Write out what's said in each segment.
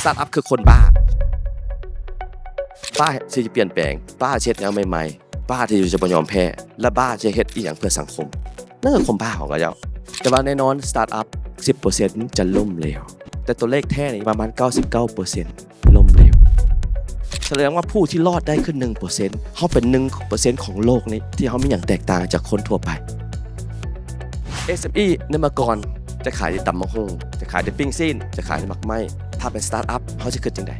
Startup ຄືຄົນບ້າ. ບ້າທີ່ຈະປ່ຽນແປງ, ບ້າທີ່ເຮັດແນວໃໝ່ໆ, ບ້າທີ່ຈະບໍ່ຍອມແພ້ ແລະ ບ້າທີ່ຈະເຮັດອີ່ຫຍັງເພື່ອສັງຄົມ. ນັ້ນຄືຄວາມບ້າຂອງເຂົາເຈົ້າ. ແຕ່ວ່າແນ່ນອນ Startup ສິບເປີເຊັນຈະລົ້ມເຫຼວ, ແຕ່ຕົວເລກແທ້ນີ້ປະມານເກົ້າສິບເກົ້າເປີເຊັນ ລົ້ມເຫຼວ. ສະແດງວ່າຜູ້ທີ່ລອດໄດ້ຄືໜຶ່ງເປີເຊັນ, ເຮົາເປັນໜຶ່ງເປີເຊັນຂອງໂລກນີ້ ທີ່ເຮົາມີຫຍັງແຕກຕ່າງຈາກຄົນທົ່ວໄປ. ເອສເອັມອີ ໃນເມື່ອກ່ອນຈະຂາຍແຕ່ຕຳບັກຫຸ່ງ, ຈະຂາຍແຕ່ປີ້ງຊີ້ນ, ຈະຂາຍແຕ່ໝາກໄມ້. ຖ້າເປັນ Startup ເຮົາຈະຄິດຈັ່ງໃດ?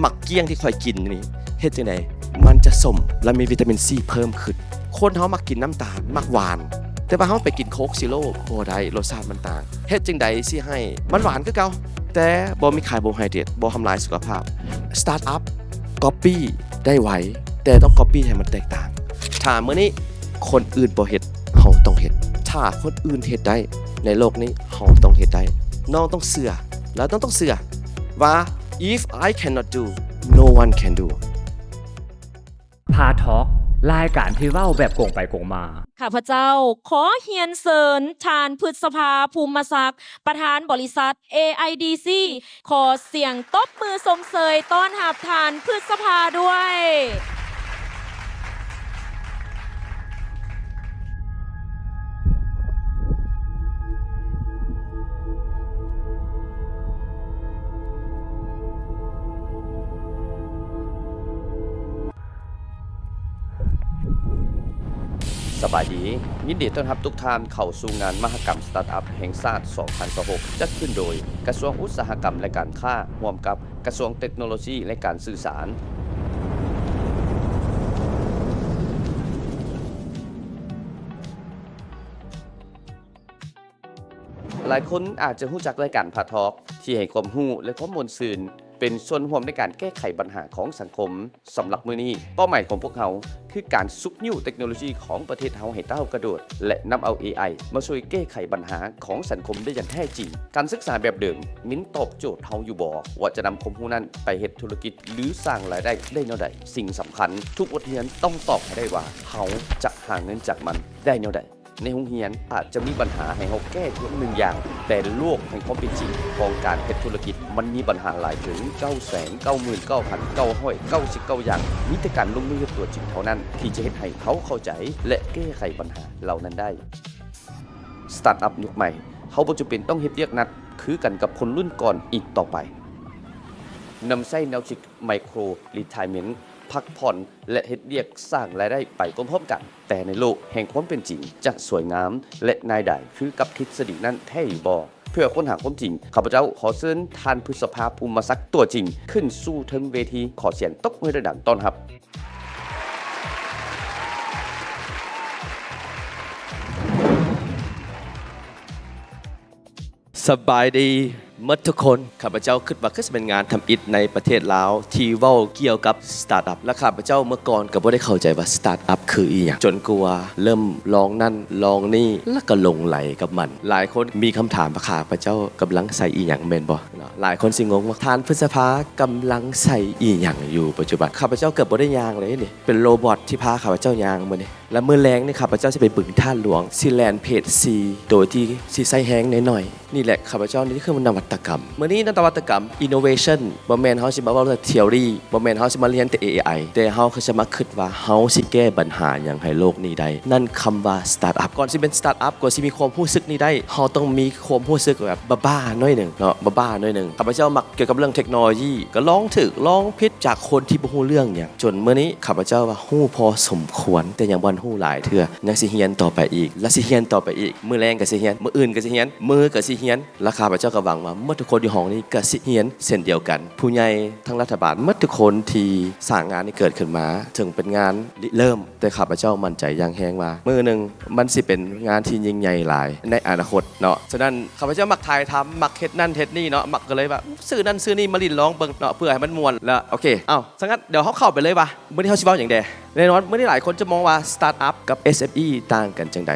ໝາກກ້ຽງທີ່ຂ້ອຍກິນນີ້ ເຮັດຈັ່ງໃດມັນຈະສົ້ມ ແລະ ມີວິຕາມິນຊີເພີ່ມຂຶ້ນ? ຄົນເຮົາມັກກິນນ້ຳຕານ, ມັກຫວານ, ແຕ່ວ່າເຮົາໄປກິນໂຄກຊີໂຣບໍ່ໄດ້, ລົດຊາດມັນຕ່າງ. ເຮັດຈັ່ງໃດຊິໃຫ້ມັນຫວານຄືເກົ່າ ແຕ່ບໍ່ມີຄາໂບໄຮເດຣດ, ບໍ່ທຳລາຍສຸຂະພາບ? Startup copy ໄດ້ໄວ, ແຕ່ຕ້ອງ copy ໃຫ້ມັນແຕກຕ່າງ. ຖ້າມື້ນີ້ຄົນອື່ນບໍ່ເຮັດ, ເຮົາຕ້ອງເຮັດ. ຖ້າຄົນອື່ນເຮັດໄດ້ໃນໂລກນີ້, ເຮົາຕ້ອງເຮັດໄດ້. ນ້ອງຕ້ອງເຊື່ອ ແລະ ຕ້ອງ, ຕ້ອງເຊື່ອວ່າ If I cannot do, no one can do. ພາທອກ ລາຍການທີ່ເວົ້າແບບກົງໄປກົງມາ. ຂ້າພະເຈົ້າຂໍຮຽນເຊີນທ່ານ ພຶດສະພາ ພູມມະສັກ ປະທານບໍລິສັດ ເອໄອດີຊີ ຂໍສຽງຕົບມືຊົມເຊີຍຕ້ອນຮັບທ່ານ ພຶດສະພາ ດ້ວຍ. ສະບາຍດີ, ຍິນດີຕ້ອນຮັບທຸກທ່ານເຂົ້າສູ່ງານມະຫະກຳສະຕາດອັບແຫ່ງຊາດສອງພັນຊາວຫົກ ຈັດຂຶ້ນໂດຍກະຊວງອຸດສາຫະກຳ ແລະ ການຄ້າ ຮ່ວມກັບກະຊວງເຕັກໂນໂລຊີ ແລະ ການສື່ສານ. ຫຼາຍຄົນອາດຈະຮູ້ຈັກລາຍການພາທອກ ທີ່ໃຫ້ຄວາມຮູ້ ແລະ ຄວາມມ່ວນຊື່ນ ເປັນສ່ວນຮ່ວມໃນການແກ້ໄຂບັນຫາຂອງສັງຄົມ. ສຳລັບມື້ນີ້, ເປົ້າໝາຍຂອງພວກເຮົາຄືການຊຸກຍູ້ເຕັກໂນໂລຊີຂອງປະເທດເຮົາໃຫ້ກ້າວກະໂດດ ແລະ ນຳເອົາ ເອໄອ ມາຊ່ວຍແກ້ໄຂບັນຫາຂອງສັງຄົມໄດ້ຢ່າງແທ້ຈິງ. ການສຶກສາແບບເດີມແມ່ນຕອບໂຈດເຮົາຢູ່ບໍ່ ວ່າຈະນຳຄວາມຮູ້ນັ້ນໄປເຮັດທຸລະກິດ ຫຼື ສ້າງລາຍໄດ້ໄດ້ແນວໃດ? ສິ່ງສຳຄັນ, ທຸກບົດຮຽນຕ້ອງຕອບໃຫ້ໄດ້ວ່າ ເຮົາຈະຫາເງິນຈາກມັນໄດ້ແນວໃດ? ໃນໂຮງຮຽນອາດຈະມີບັນຫາໃຫ້ເຮົາແກ້ພຽງໜຶ່ງຢ່າງ, ແຕ່ໂລກແຫ່ງຄວາມເປັນຈິງຂອງການເຮັດທຸລະກິດ ມັນມີບັນຫາຫຼາຍເຖິງເກົ້າແສນເກົ້າໝື່ນເກົ້າພັນເກົ້າຮ້ອຍເກົ້າສິບເກົ້າຢ່າງ. ມີແຕ່ການລົງມືເຮັດຕົວຈິງເທົ່ານັ້ນ ທີ່ຈະເຮັດໃຫ້ເຮົາເຂົ້າໃຈ ແລະ ແກ້ໄຂບັນຫາເຫຼົ່ານັ້ນໄດ້. ສະຕາດອັບຍຸກໃໝ່, ເຮົາບໍ່ຈຳເປັນຕ້ອງເຮັດວຽກໜັກຄືກັນກັບຄົນລຸ້ນກ່ອນອີກຕໍ່ໄປ. ນຳໃຊ້ແນວຄິດ Micro Retirement ພັກຜ່ອນ ແລະ ເຮັດວຽກສ້າງລາຍໄດ້ໄປພ້ອມໆກັນ. ແຕ່ໃນໂລກແຫ່ງຄວາມເປັນຈິງຈະສວຍງາມ ແລະ ງ່າຍດາຍຄືກັບທິດສະດີນັ້ນແທ້ຢູ່ບໍ່? ເພື່ອຄົ້ນຫາຄວາມຈິງ, ຂ້າພະເຈົ້າຂໍເຊີນທ່ານ ພຶດສະພາ ພູມມະສັກ ຕົວຈິງ ຂຶ້ນສູ່ເທິງເວທີ. ຂໍສຽງຕົບມືດັງໆຕ້ອນຮັບ. ສະບາຍດີໝົດທຸກຄົນ. ຂ້າພະເຈົ້າຄິດວ່າຄືຊິເປັນງານທຳອິດໃນປະເທດລາວທີ່ເວົ້າກ່ຽວກັບສະຕາດອັບ ແລະ ຂ້າພະເຈົ້າເມື່ອກ່ອນກໍບໍ່ໄດ້ເຂົ້າໃຈວ່າສະຕາດອັບຄືອີ່ຫຍັງ ຈົນກວ່າເລີ່ມລອງນັ້ນລອງນີ້ ແລ້ວກໍຫຼົງໄຫຼກັບມັນ. ຫຼາຍຄົນມີຄຳຖາມວ່າ ຂ້າພະເຈົ້າກຳລັງໃສ່ອີ່ຫຍັງແມ່ນບໍ່ເນາະ? ຫຼາຍຄົນຊິງົງວ່າ ທ່ານ ພຶດສະພາ ກຳລັງໃສ່ອີ່ຫຍັງຢູ່ປັດຈຸບັນ? ຂ້າພະເຈົ້າເກືອບບໍ່ໄດ້ຍ່າງເລີຍນີ້ ເປັນໂຣບອດທີ່ພາຂ້າພະເຈົ້າຍ່າງມື້ນີ້. ແລະ ມື້ແລງນີ້ ຂ້າພະເຈົ້າຊິໄປບຶງທາດຫຼວງ ຊິແລ່ນເພຈສີ່ ໂດຍທີ່ຊິໃຊ້ແຮງໜ້ອຍໆ. ນີ້ແຫຼະ ຂ້າພະເຈົ້າ ນີ້ຄືນະວັດຕະກຳ. ມື້ນີ້ນະວັດຕະກຳ innovation ບໍ່ແມ່ນເຮົາຊິມາເວົ້າເລື່ອງ theory ບໍ່ແມ່ນເຮົາຊິມາຮຽນແຕ່ ເອໄອ ແຕ່ເຮົາກໍຈະມາຄິດວ່າເຮົາຊິແກ້ບັນຫາຫຍັງໃຫ້ໂລກນີ້ໄດ້. ນັ້ນຄຳວ່າສະຕາດອັບ. ກ່ອນຊິເປັນສະຕາດອັບ, ກ່ອນຊິມີຄວາມຮູ້ສຶກນີ້ໄດ້, ເຮົາຕ້ອງມີຄວາມຮູ້ສຶກແບບບ້າໆໜ້ອຍໜຶ່ງເນາະ, ບ້າໆໜ້ອຍໜຶ່ງ. ຂ້າພະເຈົ້າມັກກ່ຽວກັບເລື່ອງເຕັກໂນໂລຢີ, ກໍລອງຖືກລອງຜິດຈາກຄົນທີ່ບໍ່ຮູ້ເລື່ອງຫຍັງ. ຈົນມື້ນີ້ຂ້າພະເຈົ້າວ່າຮູ້ພໍສົມຄວນ ແຕ່ຍັງບໍ່ທັນຮູ້ຫຼາຍເທື່ອ, ຍັງຊິຮຽນຕໍ່ໄປອີກ ແລະ ຊິຮຽນຕໍ່ໄປອີກ. ມື້ແລງກໍຊິຮຽນ, ມື້ອື່ນກໍຊິຮຽນ, ມື້ກໍຊິຮຽນ. ແລະ ຂ້າພະເຈົ້າກໍຫວັງວ່າໝົດທຸກຄົນຢູ່ຫ້ອງນີ້ກໍຊິຮຽນເຊັ່ນດຽວກັນ. ຜູ້ໃຫຍ່ທາງລັດຖະບານໝົດທຸກຄົນທີ່ສ້າງງານນີ້ເກີດຂຶ້ນມາ, ເຖິງເປັນງານລິເລີ່ມ, ແຕ່ຂ້າພະເຈົ້າໝັ້ນໃຈຢ່າງແຮງວ່າມື້ໜຶ່ງມັນຊິເປັນງານທີ່ຍິ່ງໃຫຍ່ຫຼາຍໃນອະນາຄົດເນາະ. ສະນັ້ນ ຂ້າພະເຈົ້າມັກຖ່າຍທຳ, ມັກເຮັດນັ້ນເຮັດນີ້ເນາະ, ມັກກໍເລີຍວ່າຊື້ນັ້ນຊື້ນີ້ມາຫຼິ້ນລອງເບິ່ງເນາະ ເພື່ອໃຫ້ມັນມ່ວນ. ແລ້ວ ໂອເຄ ເອົ້າ ສະນັ້ນດຽວເຮົາເຂົ້າໄປເລີຍວ່າ ມື້ນີ້ເຮົາຊິເວົ້າຫຍັງແດ່? ແນ່ນອນ ມື້ນີ້ຫຼາຍຄົນຈະມອງວ່າສະຕາດອັບກັບ ເອສເອັມອີ ຕ່າງກັນຈັ່ງໃດ?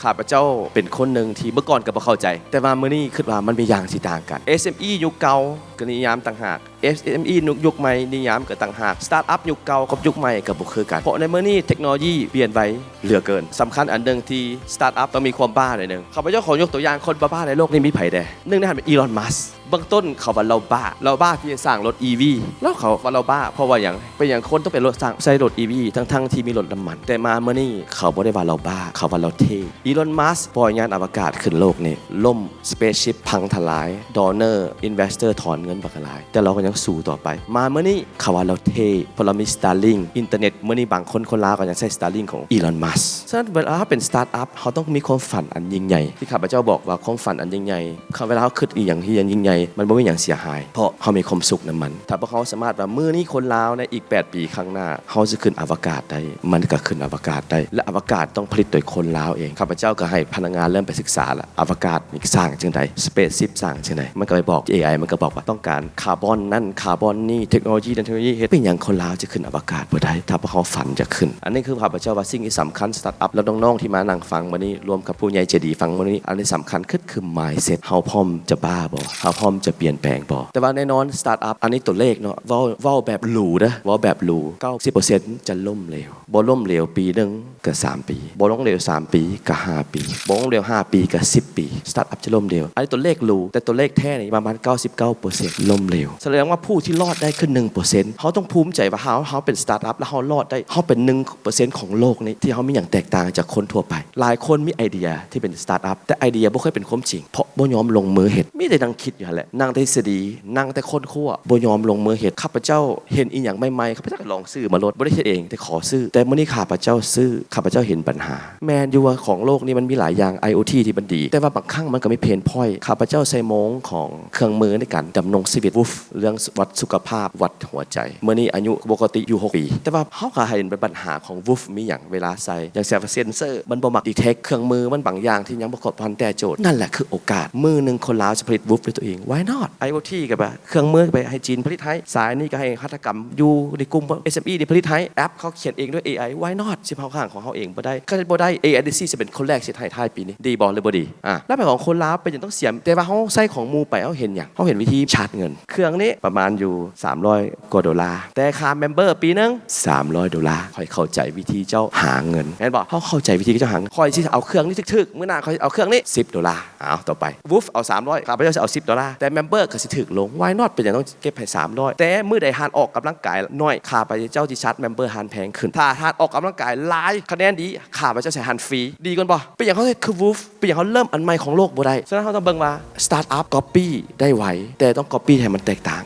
ຂ້າພະເຈົ້າເປັນຄົນໜຶ່ງທີ່ເມື່ອກ່ອນກໍບໍ່ເຂົ້າໃຈ, ແຕ່ວ່າມື້ນີ້ຄິດວ່າມັນມີຢ່າງທີ່ຕ່າງກັນ. ເອສເອັມອີ ຍຸກເກົ່າກໍນິຍາມຕ່າງຫາກ, ເອສເອັມອີຍຸກໃໝ່ນິຍາມກໍຕ່າງຫາກ. ສະຕາດອັບຍຸກເກົ່າກັບຍຸກໃໝ່ກໍບໍ່ຄືກັນ ເພາະໃນມື້ນີ້ເທັກໂນໂລຢີປ່ຽນໄວເຫຼືອເກີນ. ສຳຄັນອັນໜຶ່ງທີ່ສະຕາດອັບຕ້ອງມີຄວາມບ້າໜ້ອຍໜຶ່ງ. ຂ້າພະເຈົ້າຂໍຍົກຕົວຢ່າງຄົນບ້າໆໃນໂລກນີ້ມີໃຜແດ່? ໜຶ່ງໃນນັ້ນແມ່ນອີລອນ ມັສ. ເບື້ອງຕົ້ນເຂົາວ່າລາວບ້າ, ລາວບ້າທີ່ຈະສ້າງລົດອີວີ. ແລ້ວເຂົາວ່າລາວບ້າ ເພາະວ່າຫຍັງ? ເປັນຫຍັງຄົນຕ້ອງໄປລົດສ້າງ ໃຊ້ລົດອີວີ ທັງໆທີ່ມີລົດນ້ຳມັນ? ແຕ່ມາມື້ນີ້ເຂົາບໍ່ໄດ້ວ່າລາວບ້າ, ເຂົາວ່າລາວເທ່. ອີລອນ ມັສ ປ່ອຍຍານອະວະກາດຂຶ້ນໂລກນີ້ ລົ້ມ ສະເປດຊິບພັງທະລາຍ, ໂດເນີ ອິນເວສເຕີຖອນເງິນບັກຫຼາຍ, ແຕ່ລາວກໍຍັງສູ້ຕໍ່ໄປ. ມາມື້ນີ້ເຂົາວ່າລາວເທ່ ເພາະລາວມີສະຕາລິງ ອິນເຕີເນັດ. ມື້ນີ້ບາງຄົນ ຄົນລາວກໍຍັງໃຊ້ສະຕາລິງຂອງອີລອນ ມັສ. ສະນັ້ນເວລາເຮົາເປັນສະຕາດອັບ ເຮົາຕ້ອງມີຄວາມຝັນອັນຍິ່ງໃຫຍ່ ທີ່ຂ້າພະເຈົ້າບອກວ່າຄວາມຝັນອັນຍິ່ງໃຫຍ່ ຄັນເວລາເຮົາຄິດອີ່ຫຍັງທີ່ຍັງຍິ່ງໃຫຍ່ ມັນບໍ່ມີຫຍັງເສຍຫາຍ ເພາະເຮົາມີຄວາມສຸກນຳມັນ. ຖ້າພວກເຮົາສາມາດວ່າມື້ນີ້ຄົນລາວໃນອີກແປດປີຂ້າງໜ້າ ເຮົາຈະຂຶ້ນອະວະກາດໄດ້ ມັນກໍຂຶ້ນອະວະກາດໄດ້ ແລະ ອະວະກາດຕ້ອງຜະລິດໂດຍຄົນລາວເອງ. ຂ້າພະເຈົ້າກໍໃຫ້ພະນັກງານເລີ່ມໄປສຶກສາລະ ອະວະກາດນີ້ສ້າງຈັ່ງໃດ? ສະເປດຊິບສ້າງຈັ່ງໃດ? ມັນກໍໄປບອກ ເອໄອ ມັນກໍບອກວ່າຕ້ອງການຄາບອນນັ້ນ ຄາບອນນີ້ ເທັກໂນໂລຢີນັ້ນ ເທັກໂນໂລຢີເຮັດ. ເປັນຫຍັງຄົນລາວຈະຂຶ້ນອະວະກາດບໍ່ໄດ້ ຖ້າພວກເຮົາຝັນຈະຂຶ້ນ? ອັນນີ້ຄືຂ້າພະເຈົ້າວ່າສິ່ງທີ່ສຳຄັນ ສະຕາດອັບ ແລະ ນ້ອງໆທີ່ມານັ່ງຟັງມື້ນີ້ ລວມກັບຜູ້ໃຫຍ່ໃຈດີຟັງມື້ນີ້ ອັນນີ້ສຳຄັນຄື ຄືມາຍເຊັດ. ເຮົາພ້ອມຈະບ້າບໍ່? ເຮົາພ້ອມຈະປ່ຽນແປງບໍ່? ແຕ່ວ່າແນ່ນອນ ສະຕາດອັບ ອັນນີ້ຕົວເລກເນາະ ເວົ້າ ເວົ້າແບບຫຼູເດີ້ ເວົ້າແບບຫຼູ ເກົ້າສິບເປີເຊັນຈະລົ້ມເຫຼວ. ບໍ່ລົ້ມເຫຼວປີໜຶ່ງກໍສາມປີ, ບໍ່ລົ້ມເຫຼວສາມປີກໍຫ້າປີ, ບໍ່ລົ້ມເຫຼວຫ້າປີກໍສິບປີ ສະຕາດອັບຈະລົ້ມເຫຼວ. ອັນນີ້ຕົວເລກຫຼູ ແຕ່ຕົວເລກແທ້ນີ້ປະມານເກົ້າສິບເກົ້າເປີເຊັນລົ້ມເຫຼວ. ສະແດງວ່າຜູ້ທີ່ລອດໄດ້ຄືໜຶ່ງເປີເຊັນ. ເຮົາຕ້ອງພູມໃຈວ່າເຮົາ ເຮົາເປັນສະຕາດອັບ ແລະ ເຮົາລອດໄດ້ ເຮົາເປັນໜຶ່ງເປີເຊັນຂອງໂລກນີ້ທີ່ເຮົາມີຫຍັງແຕກຕ່າງຈາກຄົນທົ່ວໄປ. ຫຼາຍຄົນມີໄອເດຍທີ່ເປັນສະຕາດອັບ ແຕ່ໄອເດຍບໍ່ເຄີຍເປັນຄວາມຈິງ ເພາະບໍ່ຍອມລົງມືເຮັດ ມີແຕ່ນັ່ງຄິດຢູ່ຫັ້ນແຫຼະ ນັ່ງແຕ່ທິດສະດີ ນັ່ງແຕ່ຄົ້ນຄວ້າ ບໍ່ຍອມລົງມືເຮັດ. ຂ້າພະເຈົ້າເຫັນອີ່ຫຍັງໃໝ່ໆ ຂ້າພະເຈົ້າກໍລອງຊື້ມາໂລດ ບໍ່ໄດ້ເຮັດເອງ ແຕ່ຂໍຊື້. ແຕ່ມື້ນີ້ຂ້າພະເຈົ້າຊື້ ຂ້າພະເຈົ້າເຫັນບັນຫາ. ແມ່ນຢູ່ວ່າຂອງໂລກນີ້ມັນມີຫຼາຍຢ່າງ ໄອໂອທີ ທີ່ມັນດີ ແຕ່ວ່າບາງຄັ້ງມັນກໍມີເພນພອຍ. ຂ້າພະເຈົ້າໃສ່ໂມງຂອງເຄື່ອງມືໃນການດຳລົງຊີວິດ ວຸບ ເລື່ອງວັດສຸຂະພາບ ວັດຫົວໃຈ. ມື້ນີ້ອາຍຸປົກກະຕິຢູ່ຫົກປີ ແຕ່ວ່າເຮົາກໍເຫັນບັນຫາຂອງ ວຸບ ມີຫຍັງເວລາໃສ່ ຢ່າງເຊັ່ນວ່າເຊັນເຊີມັນບໍ່ມັກດີເທັກເຄື່ອງມືມັນບາງຢ່າງທີ່ຍັງບໍ່ຄົບ ບໍ່ທັນແຕະໂຈດ. ນັ້ນແຫຼະຄືໂອກາດ ມື້ໜຶ່ງຄົນລາວຈະຜະລິດ ວຸບ ດ້ວຍຕົວເອງ. Why not? ໄອໂອທີ ກໍໄປ ເຄື່ອງມືໄປໃຫ້ຈີນຜະລິດໃຫ້, ສາຍນີ້ກໍໃຫ້ຫັດຖະກຳຢູ່ໃນກຸ່ມ ເອັສເອັມອີ ນີ້ຜະລິດໃຫ້, ແອັບເຂົາຂຽນເອງດ້ວຍ ເອໄອ. Why not? ຊິເຮົາສ້າງຂອງເຮົາເອງບໍ່ໄດ້? ຄັນເຮັດບໍ່ໄດ້ ເອໄອດີຊີ ຈະເປັນຄົນແລກເຮັດໃຫ້ທ້າຍປີນີ້ ດີບໍ່ ຫຼື ບໍ່ດີ? ອ່າ ແລ້ວໄປຂອງຄົນລາວເປັນຫຍັງຕ້ອງເສຍ? ແຕ່ວ່າເຮົາໃຊ້ຂອງໝູ່ໄປ ເຮົາເຫັນຫຍັງ? ເຮົາເຫັນວິທີຊາດເງິນ. ເຄື່ອງນີ້ປະມານຢູ່ສາມຮ້ອຍກວ່າໂດລາ, ແຕ່ຄ່າເມັມເບີປີໜຶ່ງສາມຮ້ອຍໂດລາ. ຂ້ອຍເຂົ້າໃຈວິທີເຈົ້າຫາເງິນ ແມ່ນບໍ່? ເຮົາເຂົ້າໃຈວິທີເຈົ້າຫາເງິນ. ຂ້ອຍຊິເອົາເຄື່ອງນີ້ຖືກໆ, ມື້ໜ້າຂ້ອຍເອົາເຄື່ອງນີ້ສິບໂດລາ. ເອົາ ຕໍ່ໄປ ວຸບ ເອົາສາມຮ້ອຍ ຂ້າພະເຈົ້າຊິເອົາສິບໂດລາ ແຕ່ເມັມເບີກໍຊິຖືກລົງ. Why not? ເປັນຫຍັງຕ້ອງເກັບໃຫ້ສາມຮ້ອຍ? ແຕ່ມື້ໃດຮ້ານອອກກຳລັງກາຍໜ້ອຍ ຂ້າພະເຈົ້າຊິຊາດເມັມເບີຮ້ານແພງຂຶ້ນ. ຖ້າຮ້ານອອກກຳລັງກາຍຫຼາຍ ຄະແນນດີ ຂ້າພະເຈົ້າໃຫ້ຮ້ານຟຣີ ດີກ່ອນບໍ່? ເປັນຫຍັງເຮົາເຮັດຄື Woof? ເປັນຫຍັງເຮົາເລີ່ມອັນໃໝ່ຂອງໂລກບໍ່ໄດ້? ສະນັ້ນເຮົາຕ້ອງເບິ່ງວ່າ ສະຕາດອັບ ກັອບປີ້ໄດ້ໄວ ແຕ່ຕ້ອງກັອບປີ້ໃຫ້ມັນແຕກຕ່າງ.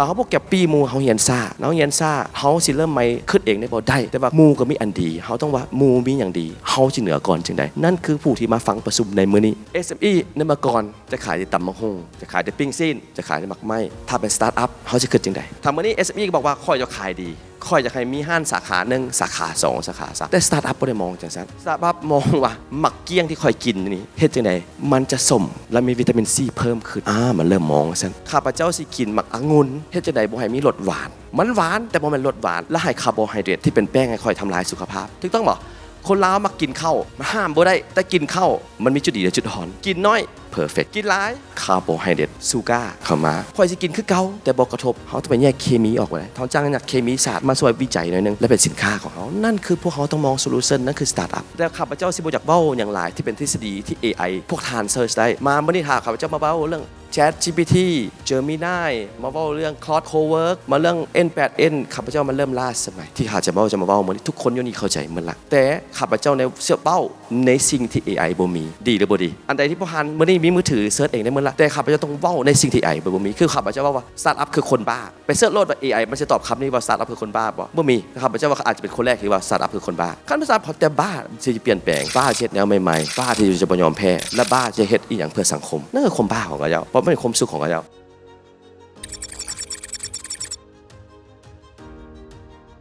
ຖ້າເຮົາບໍ່ກັອບປີ້ໝູ່ ເຮົາຮຽນຊ້າ, ເຮົາຮຽນຊ້າ ເຮົາຊິເລີ່ມໃໝ່ ຄິດເອງໄດ້ບໍ່? ໄດ້, ແຕ່ວ່າໝູ່ກໍມີອັນດີ, ເຮົາຕ້ອງວ່າໝູ່ມີຫຍັງດີ ເຮົາຊິເໜືອກ່ອນຈັ່ງໃດ? ນັ້ນຄືຜູ້ທີ່ມາຟັງປະຊຸມໃນມື້ນີ້. ເອສເອັມອີ ໃນເມື່ອກ່ອນຈະຂາຍແຕ່ຕຳບັກຫຸ່ງ, ຈະຂາຍແຕ່ປີ້ງຊີ້ນ, ຈະຂາຍແຕ່ໝາກໄມ້. ຖ້າເປັນສະຕາດອັບ ເຮົາຊິຄິດຈັ່ງໃດ? ຖ້າມື້ນີ້ ເອສເອັມອີ ກໍບອກວ່າ ຂ້ອຍຈະຂາຍດີ, ຂ້ອຍຢາກໃຫ້ມີຮ້ານສາຂາໜຶ່ງ, ສາຂາສອງ, ສາຂາສາມ. ແຕ່ສະຕາດອັບບໍ່ໄດ້ມອງຈັ່ງຊັ້ນ. ສະຕາດອັບມອງວ່າ ໝາກກ້ຽງທີ່ຂ້ອຍກິນນີ້ ເຮັດຈັ່ງໃດມັນຈະສົ້ມ ແລະ ມີວິຕາມິນຊີເພີ່ມຂຶ້ນ. ອາ ມັນເລີ່ມມອງຊັ້ນ. ຂ້າພະເຈົ້າຊິກິນໝາກອະງຸ່ນ ເຮັດຈັ່ງໃດບໍ່ໃຫ້ມີລົດຫວານ? ມັນຫວານ ແຕ່ບໍ່ແມ່ນລົດຫວານ ແລະ ໃຫ້ຄາໂບໄຮເດຣດທີ່ເປັນແປ້ງໃຫ້ຂ້ອຍທຳລາຍສຸຂະພາບ. ຖືກຕ້ອງບໍ່? ຄົນລາວມັກກິນເຂົ້າ, ມັນຫ້າມບໍ່ໄດ້, ແຕ່ກິນເຂົ້າມັນມີຈຸດດີ ແລະ ຈຸດອ່ອນ. ກິນໜ້ອຍ ເພີເຟັກ, ກິນຫຼາຍ ຄາໂບໄຮເດຣດ ຊູກາເຂົ້າມາ. ຂ້ອຍຊິກິນຄືເກົ່າ ແຕ່ບໍ່ກະທົບ. ເຮົາຕ້ອງໄປແຍກເຄມີອອກໄວ້. ເຮົາຈ້າງນັກເຄມີສາດມາຊ່ວຍວິໄຈໜ້ອຍໜຶ່ງ ແລະ ເປັນສິນຄ້າຂອງເຮົາ. ນັ້ນຄືພວກເຮົາຕ້ອງມອງໂຊລູຊັນ, ນັ້ນຄືສະຕາດອັບ. ແຕ່ຂ້າພະເຈົ້າຊິບໍ່ຢາກເວົ້າຫຍັງຫຼາຍທີ່ເປັນທິດສະດີທີ່ ເອໄອ ພວກທ່ານເສີດໄດ້. ມາມື້ນີ້ຖ້າຂ້າພະເຈົ້າມາເວົ້າເລື່ອງ ChatGPT, Gemini, ມາເວົ້າເລື່ອງ Claude Cowork, ມາເລື່ອງ N ແປດ N, ຂ້າພະເຈົ້າມາເລີ່ມລ້າສະໄໝ. ທີ່ຂ້າຈະເວົ້າ ຈະມາເວົ້າມື້ນີ້ ທຸກຄົນຢູ່ນີ້ເຂົ້າໃຈໝົດລະ. ແຕ່ຂ້າພະເຈົ້າໃນ ເວົ້າໃນສິ່ງທີ່ ເອໄອ ບໍ່ມີ. ດີ ຫຼື ບໍ່ດີ? ອັນໃດທີ່ພວກທ່ານມື້ນີ້ມີມືຖືເສີດເອງໄດ້ໝົດລະ, ແຕ່ຂ້າພະເຈົ້າຕ້ອງເວົ້າໃນສິ່ງທີ່ ເອໄອ ບໍ່ມີ. ຄືຂ້າພະເຈົ້າເວົ້າວ່າ ສະຕາດອັບຄືຄົນບ້າ. ໄປເສີດໂລດວ່າ ເອໄອ ມັນຊິຕອບຄຳນີ້ວ່າ ສະຕາດອັບຄືຄົນບ້າບໍ່? ບໍ່ມີ. ຂ້າພະເຈົ້າວ່າ ເຂົາອາດຈະເປັນຄົນແລກທີ່ວ່າ ສະຕາດອັບຄືຄົນບ້າ. ຄັນສະຕາດອັບ ເຂົາແຕ່ບ້າທີ່ຈະປ່ຽນແປງ, ບ້າທີ່ຈະບໍ່ຍອມແພ້ ແລະ ບ້າທີ່ຈະເຮັດອີ່ຫຍັງເພື່ອສັງຄົມ. ນັ້ນຄືຄວາມບ້າຂອງເຂົາເຈົ້າ, ເພາະມັນເປັນຄວາມສຸກຂອງເຂົາເຈົ້າ.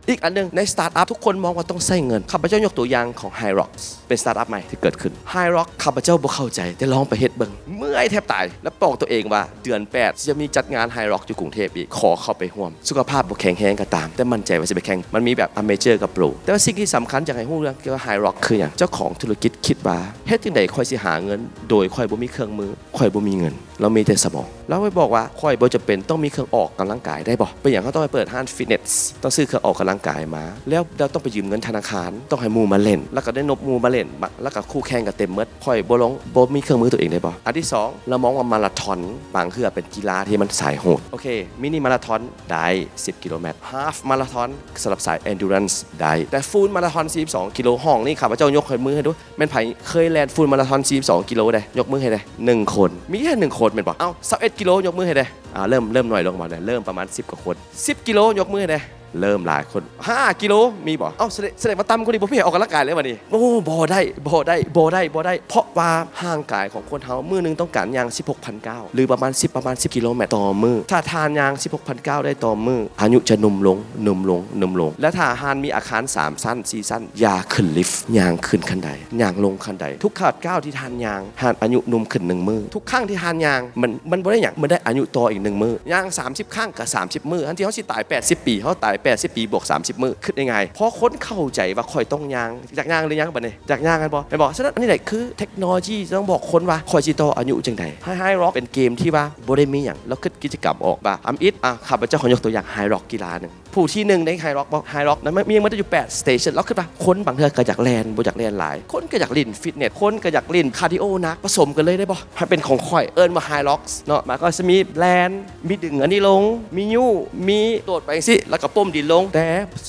ອີກອັນໜຶ່ງ ໃນສະຕາດອັບ ທຸກຄົນມອງວ່າຕ້ອງໃຊ້ເງິນ. ຂ້າພະເຈົ້າຍົກຕົວຢ່າງຂອງ Hyrox ເປັນສະຕາດອັບໃໝ່ທີ່ເກີດຂຶ້ນ. Hyrox ຂ້າພະເຈົ້າບໍ່ເຂົ້າໃຈ ແຕ່ລອງໄປເຮັດເບິ່ງ ເມື່ອຍແທບຕາຍ ແລະ ບອກຕົວເອງວ່າ ເດືອນແປດ ຈະມີຈັດງານ Hyrox ຢູ່ກຸງເທບອີກ ຂໍເຂົ້າໄປຮ່ວມ. ສຸຂະພາບບໍ່ແຂງແຮງກໍຕາມ ແຕ່ໝັ້ນໃຈວ່າຊິໄປແຂ່ງ. ມັນມີແບບ Amateur ກັບ Pro ແຕ່ວ່າສິ່ງທີ່ສຳຄັນ ຢາກໃຫ້ຮູ້ເລື່ອງກ່ຽວກັບ Hyrox ຄືຫຍັງ? ເຈົ້າຂອງທຸລະກິດຄິດວ່າ ເຮັດຈັ່ງໃດຂ້ອຍຊິຫາເງິນ ໂດຍຂ້ອຍບໍ່ມີເຄື່ອງມື? ຂ້ອຍບໍ່ມີເງິນ. ລາວມີແຕ່ສະໝອງ. ລາວໄປບອກວ່າ ຂ້ອຍບໍ່ຈຳເປັນຕ້ອງມີເຄື່ອງອອກກຳລັງກາຍ ໄດ້ບໍ່? ເປັນຫຍັງເຮົາຕ້ອງໄປເປີດຮ້ານຟິດເນສ ຕ້ອງຊື້ເຄື່ອງອອກກຳລັງກາຍມາ ແລ້ວລາວຕ້ອງໄປຢືມເງິນທະນາຄານ ຕ້ອງໃຫ້ໝູ່ມາຫຼິ້ນ ແລ້ວກໍໄດ້ນົບໝູ່ມາຫຼິ້ນ ແລ້ວກໍຄູ່ແຂ່ງກໍເຕັມໝົດ. ຂ້ອຍບໍ່ລອງ ບໍ່ມີເຄື່ອງມືຕົວເອງໄດ້ບໍ່? ອັນທີສອງ ລາວມອງວ່າມາລາທອນບາງເທື່ອເປັນກິລາທີ່ມັນສາຍໂຫດ. ໂອເຄ ມິນິມາລາທອນໄດ້ ສິບກິໂລແມັດ, ຮາຟມາລາທອນສຳລັບສາຍ endurance ໄດ້ ແຕ່ຟູລມາລາທອນ ສີ່ສິບສອງກິໂລ ຫ້ອງນີ້ ຂ້າພະເຈົ້າຍົກໃຫ້ມືໃຫ້ດູ. ແມ່ນໃຜເຄີຍແລ່ນຟູລມາລາທອນ ສີ່ສິບສອງກິໂລແດ່? ຍົກມືໃຫ້ແດ່ ໜຶ່ງຄົນ. ມີແຄ່ໜຶ່ງຄົນແມ່ນບໍ່? ເອົ້າ ຊາວເອັດກິໂລ ຍົກມືໃຫ້ແດ່. ອ່າ ເລີ່ມ ເລີ່ມໜ້ອຍລົງ ມາແລ້ວ ເລີ່ມປະມານ ສິບກວ່າຄົນ. ສິບກິໂລ ຍົກມືໃຫ້ແດ່. ເລີ່ມຫຼາຍຄົນ. ຫ້າກິໂລ ມີບໍ່? ເອົ້າ ສະແດງ ສະແດງວ່າຕ່ຳກວ່ານີ້ບໍ່ມີໃຜອອກກຳລັງກາຍເລີຍບາດນີ້. ໂອ້ ບໍ່ໄດ້ ບໍ່ໄດ້ ບໍ່ໄດ້ ບໍ່ໄດ້ ເພາະວ່າຮ່າງກາຍຂອງຄົນເຮົາມື້ໜຶ່ງຕ້ອງການຍ່າງ ສິບຫົກພັນກ້າວ ຫຼືປະມານ ສິບ ປະມານ ສິບກິໂລແມັດຕໍ່ມື້. ຖ້າທ່ານຍ່າງ ສິບຫົກພັນກ້າວໄດ້ຕໍ່ມື້ ອາຍຸຈະໜຸ່ມລົງ ໜຸ່ມລົງ ໜຸ່ມລົງ. ແລະ ຖ້າທ່ານມີອາຄານສາມຊັ້ນ ສີ່ຊັ້ນ ຢ່າຂຶ້ນລິຟ ຍ່າງຂຶ້ນຂັ້ນໄດ ຍ່າງລົງຂັ້ນໄດ. ທຸກຂະໜາດກ້າວທີ່ທ່ານຍ່າງ ທ່ານອາຍຸໜຸ່ມຂຶ້ນໜຶ່ງມື້. ທຸກຄັ້ງທີ່ທ່ານຍ່າງ ມັນ ມັນບໍ່ໄດ້ຫຍັງ ມັນໄດ້ອາຍຸຕໍ່ອີກໜຶ່ງມື້. ຍ່າງສາມສິບຄັ້ງກໍສາມສິບມື້. ແທນທີ່ເຮົາຊິຕາຍແປດສິບປີ ເຮົາຕາຍແປດສິບປີບວກສາມສິບມື້. ຄິດງ່າຍໆ ພໍຄົນເຂົ້າໃຈວ່າຂ້ອຍຕ້ອງຍ່າງ ຢາກຍ່າງຫຼືຍັງບາດນີ້? ຢາກຍ່າງແມ່ນບໍ່? ແມ່ນບໍ່? ສະນັ້ນ ອັນນີ້ແຫຼະຄືເທັກໂນໂລຢີທີ່ຕ້ອງບອກຄົນວ່າ ຂ້ອຍຊິຕໍ່ອາຍຸຈັ່ງໃດ. Hyrox ເປັນເກມທີ່ວ່າບໍ່ໄດ້ມີຫຍັງ ລາວຄິດກິດຈະກຳອອກວ່າ ທຳອິດ ອ່າ ຂ້າພະເຈົ້າຂໍຍົກຕົວຢ່າງ Hyrox ກິລາໜຶ່ງ ຜູ້ທີໜຶ່ງໃນ Hyrox ບອກ Hyrox ນັ້ນມີໝົດຢູ່ແປດ station. ລາວຄິດວ່າຄົນບາງເທື່ອກໍຢາກແລ່ນ ບໍ່ຢາກແລ່ນຫຼາຍ ຄົນກໍຢາກຫຼິ້ນຟິດເນສ ຄົນກໍຢາກຫຼິ້ນຄາດີໂອໜັກ ປະສົມກັນເລີຍໄດ້ບໍ່? ໃຫ້ເປັນຂອງຂ້ອຍ ເອີ້ນວ່າ Hyrox ເນາະ. ມາກໍຊິມີແລ່ນ ມີດຶງອັນນີ້ລົງ ມີຍູ້ ມີໂດດໄປຈັ່ງຊີ້ ແລ້ວກໍປ້ມດິນລົງ ແຕ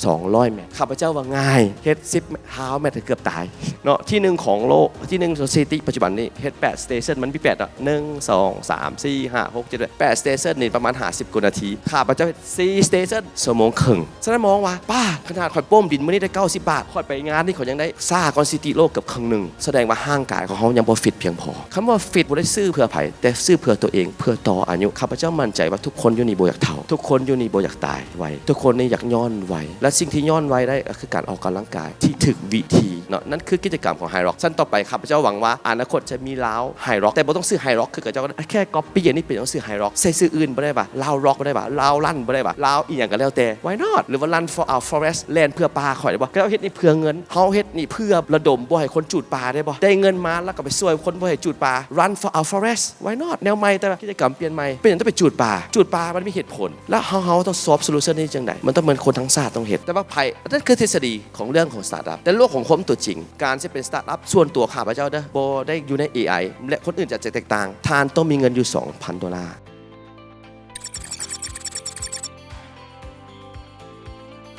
່ສອງຮ້ອຍແມັດ. ຂ້າພະເຈົ້າວ່າງ່າຍ ເຮັດສິບຫ້າແມັດເກືອບຕາຍເນາະ. ທີໜຶ່ງຂອງໂລກ ທີໜຶ່ງຂອງສະຖິຕິປັດຈຸບັນນີ້ ເຮັດແປດ station ມັນມີແປດເນາະ ໜຶ່ງ ສອງ ສາມ ສີ່ ຫ້າ ຫົກ ເຈັດ ແປດ station ນີ້ປະມານຫ້າສິບກວ່ານາທີ. ຂ້າພະເຈົ້າເຮັດສີ່ station ຊົ່ວໂມງເຄິ່ງ. ສະນັ້ນມອງວ່າ ປ້າ ຂະໜາດຂ້ອຍປ້ມດິນມື້ນີ້ໄດ້ເກົ້າສິບບາດ ຂ້ອຍໄປງານນີ້ຂ້ອຍຍັງໄດ້ຊ້າກວ່າສະຖິຕິໂລກເກືອບເຄິ່ງໜຶ່ງ. ສະແດງວ່າຮ່າງກາຍຂອງເຮົາຍັງບໍ່ຟິດພຽງພໍ. ຄຳວ່າຟິດບໍ່ໄດ້ຊື້ເພື່ອໃຜ ແຕ່ຊື້ເພື່ອຕົວເອງ ເພື່ອຕໍ່ອາຍຸ. ຂ້າພະເຈົ້າໝັ້ນໃຈວ່າທຸກຄົນຢູ່ນີ້ບໍ່ຢາກເຖົ້າ ທຸກຄົນຢູ່ນີ້ບໍ່ຢາກຕາຍໄວ ທຸກຄົນນີ້ຢາກຍ້ອນໄວ ແລະ ສິ່ງທີ່ຍ້ອນໄວໄດ້ກໍຄືການອອກກຳລັງກາຍທີ່ຖືກວິທີເນາະ. ນັ້ນຄືກິດຈະກຳຂອງ Hyrox. ຊັ້ນຕໍ່ໄປ ຂ້າພະເຈົ້າຫວັງວ່າອະນາຄົດຈະມີລາວ Hyrox ແຕ່ບໍ່ຕ້ອງຊື້ Hyrox ຄືເຂົາເຈົ້າ ແຄ່ copy ອັນນີ້ ເປັນຕ້ອງຊື້ Hyrox ໃສ່ຊື່ອື່ນບໍ່ໄດ້ຫວາ? ລາວ Rock ບໍ່ໄດ້ຫວາ? ລາວ Run ບໍ່ໄດ້ຫວາ? ລາວອີ່ຫຍັງກໍແລ້ວແຕ່ Why not? ຫຼືວ່າ Run for Our Forest ແລ່ນເພື່ອປ່າຂ້ອຍໄດ້ບໍ່? ເຂົາເຈົ້າເຮັດນີ້ເພື່ອເງິນ ເຮົາເຮັດນີ້ເພື່ອລະດົມບໍ່ໃຫ້ຄົນຈູດປ່າໄດ້ບໍ່? ໄດ້ເງິນມາແລ້ວກໍໄປຊ່ວຍຄົນບໍ່ໃຫ້ຈູດປ່າ Run for Our Forest. Why not? ແນວໃໝ່ ແຕ່ວ່າກິດຈະກຳປ່ຽນໃໝ່. ເປັນຫຍັງຕ້ອງໄປຈູດປ່າ? ຈູດປ່າມັນມີເຫດຜົນ ແລ້ວເຮົາ ເຮົາຕ້ອງ solve solution ນີ້ຈັ່ງໃດ? ມັນຕ້ອງແມ່ນຄົນທັງຊາດຕ້ອງເຮັດ. ແຕ່ວ່າໃຜ? ອັນນັ້ນຄືທິດສະດີຂອງເລື່ອງຂອງ startup ແຕ່ໂລກຂອງຄວາມຕົວຈິງ ການຈະເປັນ startup ສ່ວນຕົວຂ້າພະເຈົ້າເດີ ບໍ່ໄດ້ຢູ່ໃນ ເອໄອ ແລະ ຄົນອື່ນຈະແຕກຕ່າງ. ທ່ານຕ້ອງມີເງິນຢູ່ສອງພັນໂດລາ.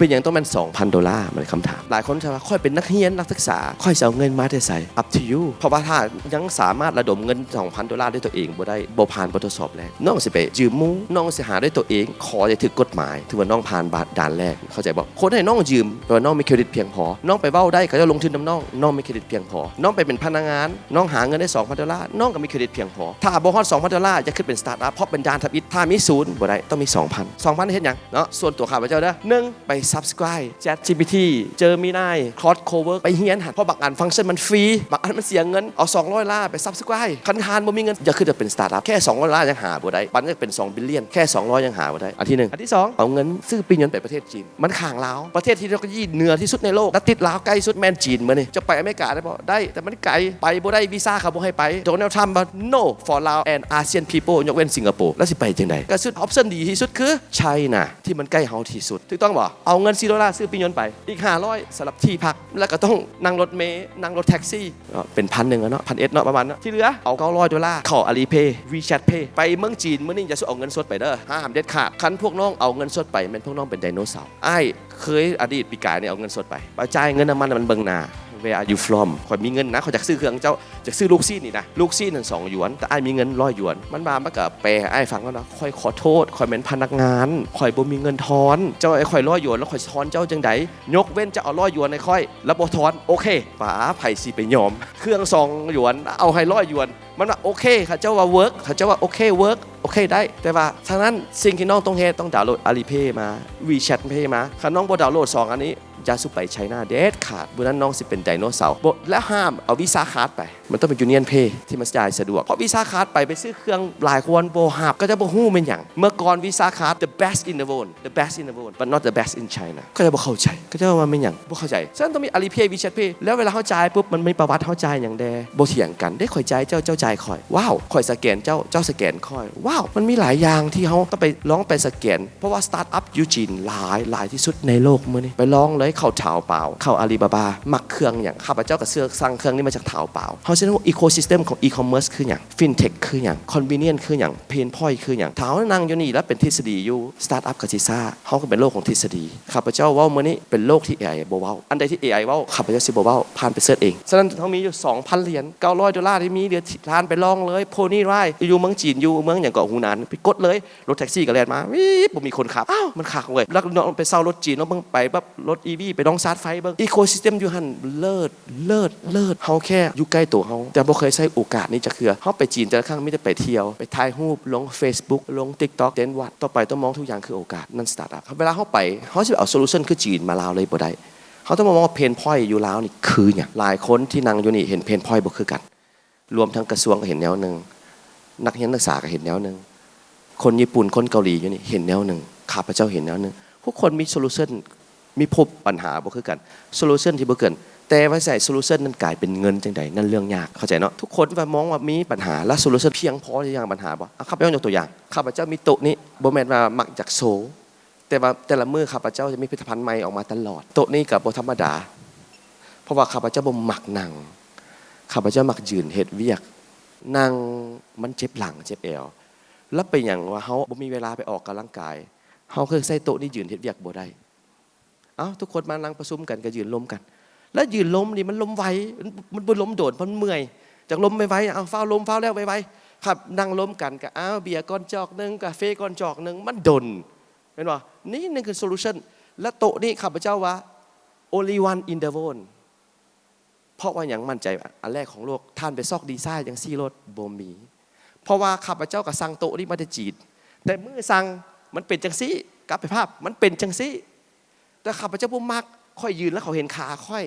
ເປັນຫຍັງຕ້ອງແມ່ນສອງພັນໂດລາ? ມັນຄຳຖາມ. ຫຼາຍຄົນຖາມວ່າ ຂ້ອຍເປັນນັກຮຽນ ນັກສຶກສາ ຂ້ອຍຊິເອົາເງິນມາແຕ່ໃສ? Up to you. ເພາະວ່າຖ້າຍັງສາມາດລະດົມເງິນສອງພັນໂດລາດ້ວຍຕົວເອງບໍ່ໄດ້ ບໍ່ຜ່ານບົດທົດສອບແລກ ນ້ອງຊິໄປຢືມໝູ່? ນ້ອງຊິຫາດ້ວຍຕົວເອງ? ຂໍຈະຖືກກົດໝາຍ ຖືວ່ານ້ອງຜ່ານບາດດ່ານແລກ. ເຂົ້າໃຈບໍ່? ຄົນໃຫ້ນ້ອງຢືມ ແປວ່ານ້ອງມີເຄຣດິດພຽງພໍ. ນ້ອງໄປເວົ້າໄດ້ ເຂົາເຈົ້າລົງທຶນນຳນ້ອງ ນ້ອງມີເຄຣດິດພຽງພໍ. ນ້ອງໄປເປັນພະນັກງານ ນ້ອງຫາເງິນໄດ້ສອງພັນໂດລາ ນ້ອງກໍມີເຄຣດິດພຽງພໍ. ຖ້າບໍ່ຮອດສອງພັນໂດລາ ຢ່າຄິດເປັນ startup ເພາະເປັນດ່ານທຳອິດ. ຖ້າມີສູນບໍ່ໄດ້ ຕ້ອງມີສອງພັນ. ສອງພັນເຮັດຫຍັງເນາະ? ສ່ວນຕົວຂ້າພະເຈົ້າເດີ ໜຶ່ງ ໄປ subscribe ChatGPT Gemini Claude Cowork ໄປຮຽນຫັ້ນ ເພາະບາງອັນຟັງຊັນມັນຟຣີ ບາງອັນມັນເສຍເງິນ. ເອົາສອງຮ້ອຍໂດລາໄປ subscribe. ຄັນທ່ານບໍ່ມີເງິນ ຢ່າຄິດວ່າເປັນ startup ແຄ່ສອງຮ້ອຍໂດລາຍັງຫາບໍ່ໄດ້ ປັນຍັງເປັນສອງບິລລຽນ ແຄ່ສອງຮ້ອຍຍັງຫາບໍ່ໄດ້. ອັນທີໜຶ່ງ. ອັນທີສອງ ເອົາເງິນຊື້ປີ້ຍົນໄປປະເທດຈີນ ມັນຂ້າງລາວ ປະເທດທີ່ເທັກໂນໂລຢີເໜືອທີ່ສຸດໃນໂລກ ແລະ ຕິດລາວໃກ້ສຸດແມ່ນຈີນ. ມື້ນີ້ຈະໄປອາເມລິກາໄດ້ບໍ່? ໄດ້ ແຕ່ມັນໄກ ໄປບໍ່ໄດ້ ວີຊາເຂົາບໍ່ໃຫ້ໄປ. ໂດນັລ ທຣຳວ່າ No for Lao and ASEAN people ຍົກເວັ້ນສິງກະໂປ. ແລ້ວຊິໄປຈັ່ງໃດ? ກໍສຸດ option ດີທີ່ສຸດຄື China ທີ່ມັນໃກ້ເຮົາທີ່ສຸດ ຖືກຕ້ອງບໍ່? ເອົາເງິນສີ່ຮ້ອຍໂດລາຊື້ປີ້ຍົນໄປ ອີກຫ້າຮ້ອຍສຳລັບທີ່ພັກ ແລ້ວກໍຕ້ອງນັ່ງລົດເມ ນັ່ງລົດແທັກຊີ ເນາະ ເປັນພັນໜຶ່ງອະເນາະ ພັນເອັດເນາະ ປະມານເນາະ. ທີ່ເຫຼືອເອົາເກົ້າຮ້ອຍໂດລາເຂົ້າ Alipay WeChat Pay ໄປເມືອງຈີນມື້ນີ້ຢ່າສູ່ເອົາເງິນສົດໄປເດີ ຫ້າມເດັດຂາດ. ຄັນພວກນ້ອງເອົາເງິນສົດໄປ ແມ່ນພວກນ້ອງເປັນໄດໂນເສົາ. ອ້າຍເຄີຍອະດີດປີກາຍນີ້ເອົາເງິນສົດໄປ ໄປຈ່າຍເງິນນຳມັນ ມັນເບິ່ງໜ້າ Where are you from? ຂ້ອຍມີເງິນນະ ຂ້ອຍຢາກຊື້ເຄື່ອງເຈົ້າ ຢາກຊື້ລູກຊີ້ນນີ້ນະ ລູກຊີ້ນນັ້ນສອງຢວນ ແຕ່ອ້າຍມີເງິນຮ້ອຍຢວນ. ມັນວ່າ ມັນກໍແປໃຫ້ອ້າຍຟັງແລ້ວນະ ຂ້ອຍຂໍໂທດ ຂ້ອຍແມ່ນພະນັກງານ ຂ້ອຍບໍ່ມີເງິນທອນ ເຈົ້າໃຫ້ຂ້ອຍຮ້ອຍຢວນ ແລ້ວຂ້ອຍທອນເຈົ້າຈັ່ງໃດ? ຍົກເວັ້ນເຈົ້າເອົາຮ້ອຍຢວນໃຫ້ຂ້ອຍ ແລ້ວບໍ່ທອນ ໂອເຄ. ປາ ໃຜຊິໄປຍອມ ເຄື່ອງສອງຢວນ ເອົາໃຫ້ຮ້ອຍຢວນ. ມັນວ່າ ໂອເຄ ເຂົາເຈົ້າວ່າ ເວີກ ເຂົາເຈົ້າວ່າ ໂອເຄ ເວີກ ໂອເຄ ໄດ້. ແຕ່ວ່າ ສະນັ້ນ ສິ່ງທີ່ນ້ອງຕ້ອງເຮັດ ຕ້ອງດາວໂຫຼດ Alipay ມາ WeChat Pay ມາ. ຄັນນ້ອງບໍ່ດາວໂຫຼດສອງອັນນີ້ ຢ່າສູ່ໄປໄຊນາເດັດຂາດ. ມື້ນັ້ນນ້ອງຊິເປັນໄດໂນເສົາ. ບໍ່ ແລ້ວຫ້າມເອົາ Visa Card ໄປ. ມັນຕ້ອງເປັນ Union Pay ທີ່ມັນຈ່າຍສະດວກ. ເພາະ Visa Card ໄປ ໄປຊື້ເຄື່ອງຫຼາຍຄົນບໍ່ຮັບ. ເຂົາເຈົ້າບໍ່ຮູ້ແມ່ນຫຍັງ. ເມື່ອກ່ອນ Visa Card the best in the world, the best in the world, but not the best in China. ເຂົາເຈົ້າບໍ່ເຂົ້າໃຈ. ເຂົາເຈົ້າວ່າແມ່ນຫຍັງ? ບໍ່ເຂົ້າໃຈ. ສະນັ້ນຕ້ອງມີ Alipay, WeChat Pay. ແລ້ວເວລາເຮົາຈ່າຍປຸບ ມັນມີປະຫວັດເຮົາຈ່າຍຫຍັງແດ່? ບໍ່ຖຽງກັນເດ້. ຂ້ອຍຈ່າຍເຈົ້າ, ເຈົ້າຈ່າຍຂ້ອຍ. ວ້າວ! ຂ້ອຍສະແກນເຈົ້າ, ເຈົ້າສະແກນຂ້ອຍ. ວ້າວ! ມັນມີຫຼາຍຢ່າງທີ່ເຮົາຕ້ອງໄປ ລອງໄປສະແກນ. ເພາະວ່າ ສະຕາດອັບຢູ່ຈີນຫຼາຍ, ຫຼາຍທີ່ສຸດໃນໂລກມື້ນີ້. ໄປລອງເລີຍ, ເຂົ້າ Taobao, ເຂົ້າ Alibaba, ມັກເຄື່ອງຫຍັງ? ຂ້າພະເຈົ້າກໍເຊື່ອ, ສັ່ງເຄື່ອງນີ້ມາຈາກ Taobao. ເຮົາຊິຮູ້ ecosystem ຂອງ e-commerce ຄືຫຍັງ, fintech ຄືຫຍັງ, convenience ຄືຫຍັງ, pain point ຄືຫຍັງ. ຖ້າເຮົານັ່ງຢູ່ນີ້ແລ້ວເປັນທິດສະດີຢູ່, ສະຕາດອັບກໍຊິຊ້າ. ເຮົາກໍເປັນໂລກຂອງທິດສະດີ. ຂ້າພະເຈົ້າເວົ້າມື້ນີ້ເປັນໂລກທີ່ ເອໄອ ບໍ່ເວົ້າ. ອັນໃດທີ່ ເອໄອ ເວົ້າ, ຂ້າພະເຈົ້າຊິບໍ່ເວົ້າ, ຜ່ານໄປເສີດເອງ. ສະນັ້ນ ເຮົາມີຢູ່ສອງພັນຫຼຽນ, ເກົ້າຮ້ອຍໂດລາທີ່ມີເຫຼືອ, ທ່ານໄປລອງເລີຍ, Pony Ride ຢູ່ເມືອງຈີນ, ຢູ່ເມືອງຫຍັງເກາະ, ຫູໜານ, ໄປກົດເລີຍ. ລົດແທັກຊີກໍແລ່ນມາ, ວິບ, ບໍ່ມີຄົນຂັບ. ອ້າວ, ມັນຄັກເວີຍ. ແລ້ວນ້ອງໄປເຊົ່າລົດຈີນ, ນ້ອງເບິ່ງໄປແບບລົດ ອີ ວີ ໄປລອງຊາດໄຟເບິ່ງ. Ecosystem ຢູ່ຫັ້ນເລີດ, ເລີດ, ເລີດ. ເຮົາແຄ່ຢູ່ໃກ້ໂຕເຮົາ, ແຕ່ບໍ່ເຄີຍໃຊ້ໂອກາດນີ້ຈັກເທື່ອ. ເຮົາໄປຈີນແຕ່ລະຄັ້ງ ມີແຕ່ໄປທ່ຽວ, ໄປຖ່າຍຮູບ, ລົງ Facebook, ລົງ TikTok, ເຕັ້ນວັດ. ຕໍ່ໄປຕ້ອງມອງທຸກຢ່າງຄືໂອກາດ. ນັ້ນ ສະຕາດອັບ. ເວລາເຮົາໄປ, ເຮົາຊິໄປເອົາ solution ຄືຈີນມາລາວເລີຍບໍ່ໄດ້. ເຮົາຕ້ອງມາມອງວ່າ pain point ຢູ່ລາວນີ້ຄືຫຍັງ? ຫຼາຍຄົນທີ່ນັ່ງຢູ່ນີ້ເຫັນ pain point ບໍ່ຄືກັນ. ລວມທັງກະຊວງກໍເຫັນແນວໜຶ່ງ, ນັກຮຽນນັກສຶກສາກໍເຫັນແນວໜຶ່ງ, ຄົນຍີ່ປຸ່ນ, ຄົນເກົາຫຼີຢູ່ນີ້ເຫັນແນວໜຶ່ງ, ຂ້າພະເຈົ້າເຫັນແນວໜຶ່ງ. ທຸກຄົນມີ solution, ມີພົບບັນຫາບໍ່ຄືກັນ, solution ທີ່ບໍ່ຄືກັນ. ແຕ່ວ່າໃຊ້ solution ນັ້ນກາຍເປັນເງິນຈັ່ງໃດ, ນັ້ນເລື່ອງຍາກ, ເຂົ້າໃຈເນາະ? ທຸກຄົນວ່າມອງວ່າມີບັນຫາ ແລະ solution ພຽງພໍທີ່ຈະແກ້ບັນຫາບໍ່? ອາ ຂ້າພະເຈົ້າຍົກຕົວຢ່າງ, ຂ້າພະເຈົ້າມີໂຕະນີ້, ບໍ່ແມ່ນວ່າມັກຢາກໂຊ, ແຕ່ວ່າແຕ່ລະມື້ຂ້າພະເຈົ້າຈະມີຜະລິດຕະພັນໃໝ່ອອກມາຕະຫຼອດ. ໂຕະນີ້ກໍບໍ່ທຳມະດາ, ເພາະວ່າຂ້າພະເຈົ້າບໍ່ມັກນັ່ງ, ຂ້າພະເຈົ້າມັກຢືນເຮັດວຽກ. ນັ່ງມັນເຈັບຫຼັງເຈັບແອວ. ແລ້ວເປັນຫຍັງວ່າເຮົາບໍ່ມີເວລາໄປອອກກຳລັງກາຍ? ເຮົາຄືໃຊ້ໂຕະນີ້ຢືນເຮັດວຽກບໍ່ໄດ້. ເອົ້າ, ທຸກຄົນມານັ່ງປະຊຸມກັນກໍຢືນລົມກັນ. ແລ້ວຢືນລົມນີ້ມັນລົມໄວ, ມັນ ມັນບໍ່ລົມດົນ, ເພາະມັນເມື່ອຍ. ຢາກລົມໄວໆ, ເອົາ, ຟ້າວລົມ, ຟ້າວແລ້ວໄວໆ. ຄັບ, ນັ່ງລົມກັນກໍ, ເອົາ, ເບຍກ່ອນຈອກໜຶ່ງ, ກາເຟກ່ອນຈອກໜຶ່ງ, ມັນດົນ. ແມ່ນບໍ່? ນີ້, ນີ້ຄື solution. ແລະ ໂຕະນີ້ຂ້າພະເຈົ້າວ່າ only one in the world. ເພາະວ່າຫຍັງ? ໝັ້ນໃຈ ອັນແລກຂອງໂລກ. ທ່ານໄປຊອກດີໄຊຈັ່ງຊີ້ໂລດ, ບໍ່ມີ. ເພາະວ່າຂ້າພະເຈົ້າກໍສັ່ງໂຕະນີ້ມາແຕ່ຈີນ. ແຕ່ມື້ສັ່ງ, ມັນເປັນຈັ່ງຊີ້. ກັບໄປພາບ, ມັນເປັນຈັ່ງຊີ້. ແຕ່ຂ້າພະເຈົ້າບໍ່ມັກ, ຂ້ອຍຢືນແລ້ວເຂົາເຫັນຂາຂ້ອຍ.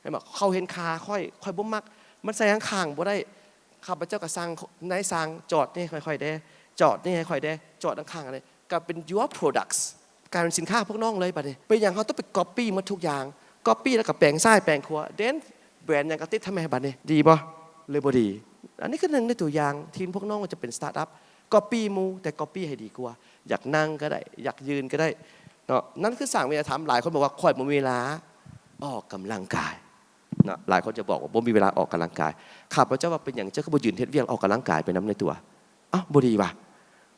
ເຫັນບໍ່? ເຂົາເຫັນຂາຂ້ອຍ, ຂ້ອຍບໍ່ມັກ. ມັນໃສ່ຂ້າງໆບໍ່ໄດ້. ຂ້າພະເຈົ້າກໍສັ່ງນາຍຊ່າງ, ຈອດນີ້ໃຫ້ຂ້ອຍແດ່, ຈອດນີ້ໃຫ້ຂ້ອຍແດ່, ຈອດຂ້າງໆແດ່. ກໍເປັນ your products, ກາຍເປັນສິນຄ້າພວກນ້ອງເລີຍບັດນີ້. ເປັນຫຍັງເຮົາຕ້ອງໄປ copy ໝົດທຸກຢ່າງ? Copy ແລ້ວກໍແປງຊ້າຍແປງຂວາ, then ແບຣນຫຍັງກໍຕິດທຳໃຫ້ບັດນີ້. ດີບໍ່? ຫຼືບໍ່ດີ? ອັນນີ້ຄືໜຶ່ງໃນຕົວຢ່າງທີ່ພວກນ້ອງຈະເປັນ startup, copy ໝູ່, ແຕ່ copy ໃຫ້ດີກວ່າ. ຢາກນັ່ງກໍໄດ້, ຢາກຢືນກໍໄດ້ເນາະ. ນັ້ນຄືສ້າງວິທະຍາທຳ. ຫຼາຍຄົນບອກວ່າ ຂ້ອຍບໍ່ມີເວລາອອກກຳລັງກາຍເນາະ. ຫຼາຍຄົນຈະບອກວ່າ ບໍ່ມີເວລາອອກກຳລັງກາຍ. ຂ້າພະເຈົ້າວ່າ ເປັນຫຍັງເຈົ້າຄືບໍ່ຢືນເຮັດວຽກ ອອກກຳລັງກາຍໄປນຳໃນຕົວ? ເອົ້າ, ບໍ່ດີຫວາ?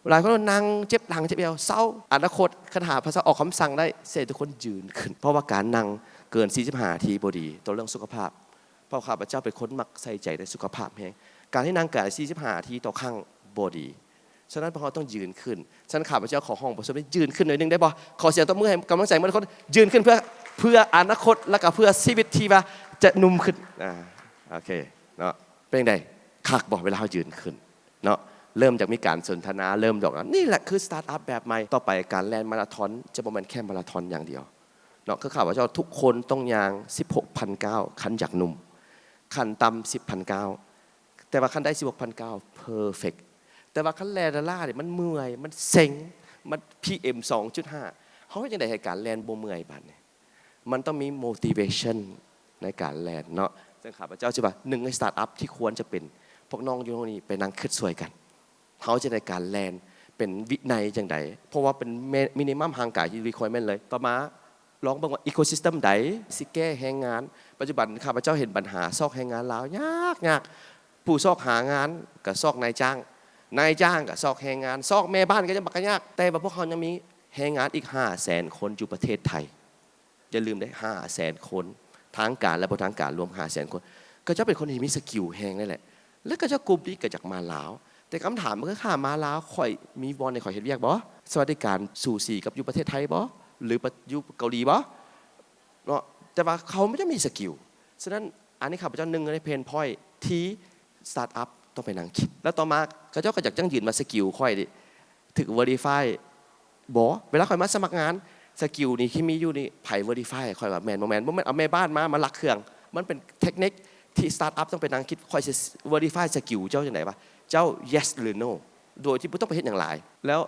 ຫຼາຍຄົນນັ່ງເຈັບຫຼັງເຈັບແອວ, ເຊົາ. ອະນາຄົດ ຄັນຫາພາສາອອກຄຳສັ່ງໄດ້, ໃຫ້ທຸກຄົນຢືນຂຶ້ນ. ເພາະວ່າການນັ່ງເກີນສີ່ສິບຫ້ານາທີບໍ່ດີຕໍ່ເລື່ອງສຸຂະພາບ. ເພາະຂ້າພະເຈົ້າເປັນຄົນມັກໃສ່ໃຈໃນສຸຂະພາບແຮງ. ການທີ່ນັ່ງກາຍສີ່ສິບຫ້ານາທີຕໍ່ຄັ້ງບໍ່ດີ. ສະນັ້ນພວກເຮົາຕ້ອງຢືນຂຶ້ນ. ສະນັ້ນຂ້າພະເຈົ້າຂໍຫ້ອງປະຊຸມນີ້ຢືນຂຶ້ນໜ້ອຍໜຶ່ງໄດ້ບໍ່? ຂໍສຽງຕົບມືໃຫ້ກຳລັງໃຈໝົດທຸກຄົນ. ຢືນຂຶ້ນເພື່ອ, ເພື່ອອະນາຄົດ ແລະ ກໍເພື່ອຊີວິດທີ່ວ່າຈະໜຸ່ມຂຶ້ນ. ອາ, ໂອເຄເນາະ. ເປັນຈັ່ງໃດ? ຄັກບໍ່ ເວລາເຮົາຢືນຂຶ້ນ? ເນາະ, ເລີ່ມຈາກມີການສົນທະນາ, ເລີ່ມດອກ. ນີ້ແຫຼະຄື startup ແບບໃໝ່. ຕໍ່ໄປການແລ່ນມາລາທອນຈະບໍ່ແມ່ນແຄ່ມາລາທອນຢ່າງດຽວເນາະ. ຄືຂ້າພະເຈົ້າ ທຸກຄົນຕ້ອງຍ່າງສິບຫົກພັນກ້າວ ຄັນຢາກໜຸ່ມ, ຂັ້ນຕ່ຳສິບພັນກ້າວ. ແຕ່ວ່າຄັນໄດ້ສິບຫົກພັນກ້າວ perfect. ແຕ່ວ່າຄັນແລ່ລ້າໆນີ້ ມັນເມື່ອຍ, ມັນເຊັງ, ມັນ ພີເອັມ ສອງຈຸດຫ້າ. ເຮົາເຮັດຈັ່ງໃດໃຫ້ການແລ່ນບໍ່ເມື່ອຍບາດນີ້? ມັນຕ້ອງມີ motivation ໃນການແລ່ນເນາະ. ເຊິ່ງຂ້າພະເຈົ້າຊິວ່າ ໜຶ່ງໃນ startup ທີ່ຄວນຈະເປັນ, ພວກນ້ອງຢູ່ຫ້ອງນີ້ໄປນັ່ງຄິດຊ່ວຍກັນ, ເຮົາຈະໄດ້ການແລ່ນເປັນວິໄນຈັ່ງໃດ? ເພາະວ່າເປັນ minimum ຮ່າງກາຍທີ່ requirement ເລີຍ. ຕໍ່ມາລອງເບິ່ງວ່າ ecosystem ໃດຊິແກ້ແຮງງານ. ປັດຈຸບັນຂ້າພະເຈົ້າເຫັນບັນຫາຊອກແຮງງານລາວຍາກໆ. ຜູ້ຊອກຫາງານກໍຊອກນາຍຈ້າງ, ນາຍຈ້າງກໍຊອກແຮງງານ, ຊອກແມ່ບ້ານກໍຍັງບັກຍາກ. ແຕ່ວ່າພວກເຮົາຍັງມີແຮງງານອີກຫ້າແສນຄົນຢູ່ປະເທດໄທ. ຢ່າລືມເດ້, ຫ້າແສນຄົນ ທາງການ ແລະ ບໍ່ທາງການ ລວມຫ້າແສນຄົນ. ເຂົາເຈົ້າເປັນຄົນທີ່ມີສະກິວແຮງເລີຍແຫຼະ ແລະ ເຂົາເຈົ້າກະບຸກດິກກະຢາກມາລາວ. ແຕ່ຄຳຖາມກໍຄື ຂ້າມາລາວ ຂ້ອຍມີບ່ອນໃຫ້ຂ້ອຍເຮັດວຽກບໍ່? ສະຫວັດດີການສູສີກັບຢູ່ປະເທດໄທບໍ່? ຫຼື ປະ ຢູ່ເກົາຫຼີບໍ່? ເນາະ ແຕ່ວ່າເຂົາບໍ່ໄດ້ມີສະກິວ. ສະນັ້ນ ອັນນີ້ຂ້າພະເຈົ້າ ໜຶ່ງໃນເພນພອຍທີ່ສະຕາດອັບຕ້ອງໄປນັ່ງຄິດ. ແລ້ວຕໍ່ມາເຂົາເຈົ້າກໍຢາກຢັ້ງຢືນວ່າສະກິວຂ້ອຍນີ້ຖືກເວຣີຟາຍບໍ່? ເວລາຂ້ອຍມາສະໝັກງານ ສະກິວນີ້ທີ່ມີຢູ່ນີ້ ໃຜເວຣີຟາຍໃຫ້ຂ້ອຍວ່າແມ່ນບໍ່ແມ່ນ? ບໍ່ແມ່ນເອົາແມ່ບ້ານມາ ມາລັກເຄື່ອງ. ມັນເປັນເທັກນິກທີ່ສະຕາດອັບຕ້ອງໄປນັ່ງຄິດ ຂ້ອຍຊິເວຣີຟາຍສະກິວເຈົ້າຈັ່ງໃດວະ? ເຈົ້າ yes ຫຼື no ໂດຍທີ່ບໍ່ຕ້ອງໄປເຮັດຫຍັງຫຼາຍ. ແລ້ວ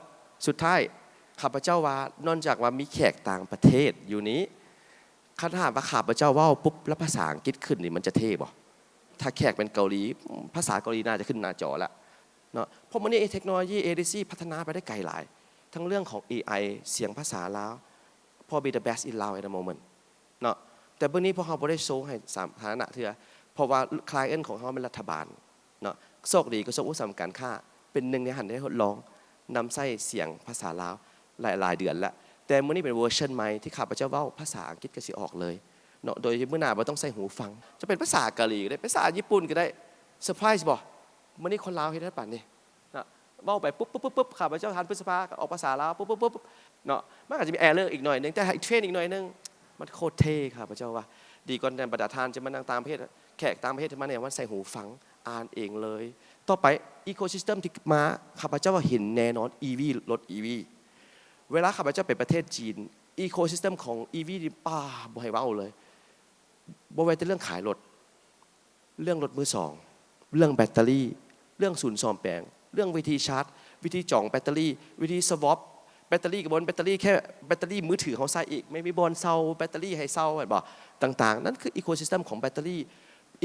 ສຸດທ້າຍ ຂ້າພະເຈົ້າວ່າ ນອກຈາກວ່າມີແຂກຕ່າງປະເທດຢູ່ນີ້ ຄັນຖ້າຫາກວ່າຂ້າພະເຈົ້າເວົ້າປຸບ ແລ້ວພາສາອັງກິດຂຶ້ນນີ້ ມັນຈະເທ່ບໍ່? ຖ້າແຂກເປັນເກົາຫຼີ ພາສາເກົາຫຼີໜ້າຈະຂຶ້ນໜ້າຈໍລະເນາະ. ເພາະມື້ນີ້ເທັກໂນໂລຢີ ເອດີຊີ ພັດທະນາໄປໄດ້ໄກຫຼາຍ ທັງເລື່ອງຂອງ ເອໄອ ສຽງພາສາລາວ probably the best in Lao at the moment ເນາະ. ແຕ່ເບິ່ງນີ້ພວກເຮົາບໍ່ໄດ້ໂຊໃຫ້ສາທາລະນະເທື່ອ ເພາະວ່າ client ຂອງເຮົາແມ່ນລັດຖະບານ ເນາະ. ໂຊກດີກະຊວງອຸດສາຫະກຳການຄ້າເປັນໜຶ່ງໃນຫັ້ນ ໄດ້ທົດລອງນຳໃຊ້ສຽງພາສາລາວຫຼາຍໆເດືອນລະ. ແຕ່ມື້ນີ້ເປັນເວີຊັນໃໝ່ທີ່ຂ້າພະເຈົ້າເວົ້າພາສາອັງກິດກະຊິອອກເລີຍເນາະ ໂດຍທີ່ມື້ໜ້າບໍ່ຕ້ອງໃສ່ຫູຟັງ. ຈະເປັນພາສາເກົາຫຼີກະໄດ້ ພາສາຍີ່ປຸ່ນກະໄດ້. ເຊີໄພຣສ໌ບໍ່? ມື້ນີ້ຄົນລາວເຮັດໄດ້ປານນີ້ເນາະ. ເວົ້າໄປປຸບໆໆ ຂ້າພະເຈົ້າ ທ່ານພຶດສະພາ ກະອອກພາສາລາວ ປຸບໆໆ ເນາະ. ມັນອາດຈະມີ error ອີກໜ້ອຍໜຶ່ງ ແຕ່ໃຫ້ເທຣນອີກໜ້ອຍໜຶ່ງ ມັນໂຄດເທ່ ຂ້າພະເຈົ້າວ່າ. ດີກວ່າແຕ່ບັນດາທ່ານຈະມານັ່ງຕ່າງປະເທດ ແຂກຕ່າງປະເທດມາແນວ ມັນໃສ່ຫູຟັງ ອ່ານເອງເລີຍ. ຕໍ່ໄປ ecosystem ທີ່ມາ ຂ້າພະເຈົ້າວ່າເຫັນແນ່ນອນ ອີວີ ລົດ ອີວີ. ເວລາຂ້າພະເຈົ້າໄປປະເທດຈີນ ecosystem ຂອງ ອີວີ ນີ້ ປ້າ ບໍ່ໃຫ້ເວົ້າເລີຍ. ບໍ່ແມ່ນແຕ່ເລື່ອງຂາຍລົດ ເລື່ອງລົດມືສອງ ເລື່ອງແບັດເຕີຣີ ເລື່ອງສູນສ້ອມແປງ ເລື່ອງວິທີຊາດ ວິທີຈອງແບັດເຕີຣີ ວິທີ swap ແບັດເຕີຣີ ກະບໍ່ແມ່ນແບັດເຕີຣີແຄ່ແບັດເຕີຣີມືຖືເຮົາໃຊ້ອີກ ແມ່ນມີບ່ອນເຊົ່າແບັດເຕີຣີໃຫ້ເຊົ່າ ແມ່ນບໍ່? ຕ່າງໆ. ນັ້ນຄື ecosystem ຂອງແບັດເຕີຣີ.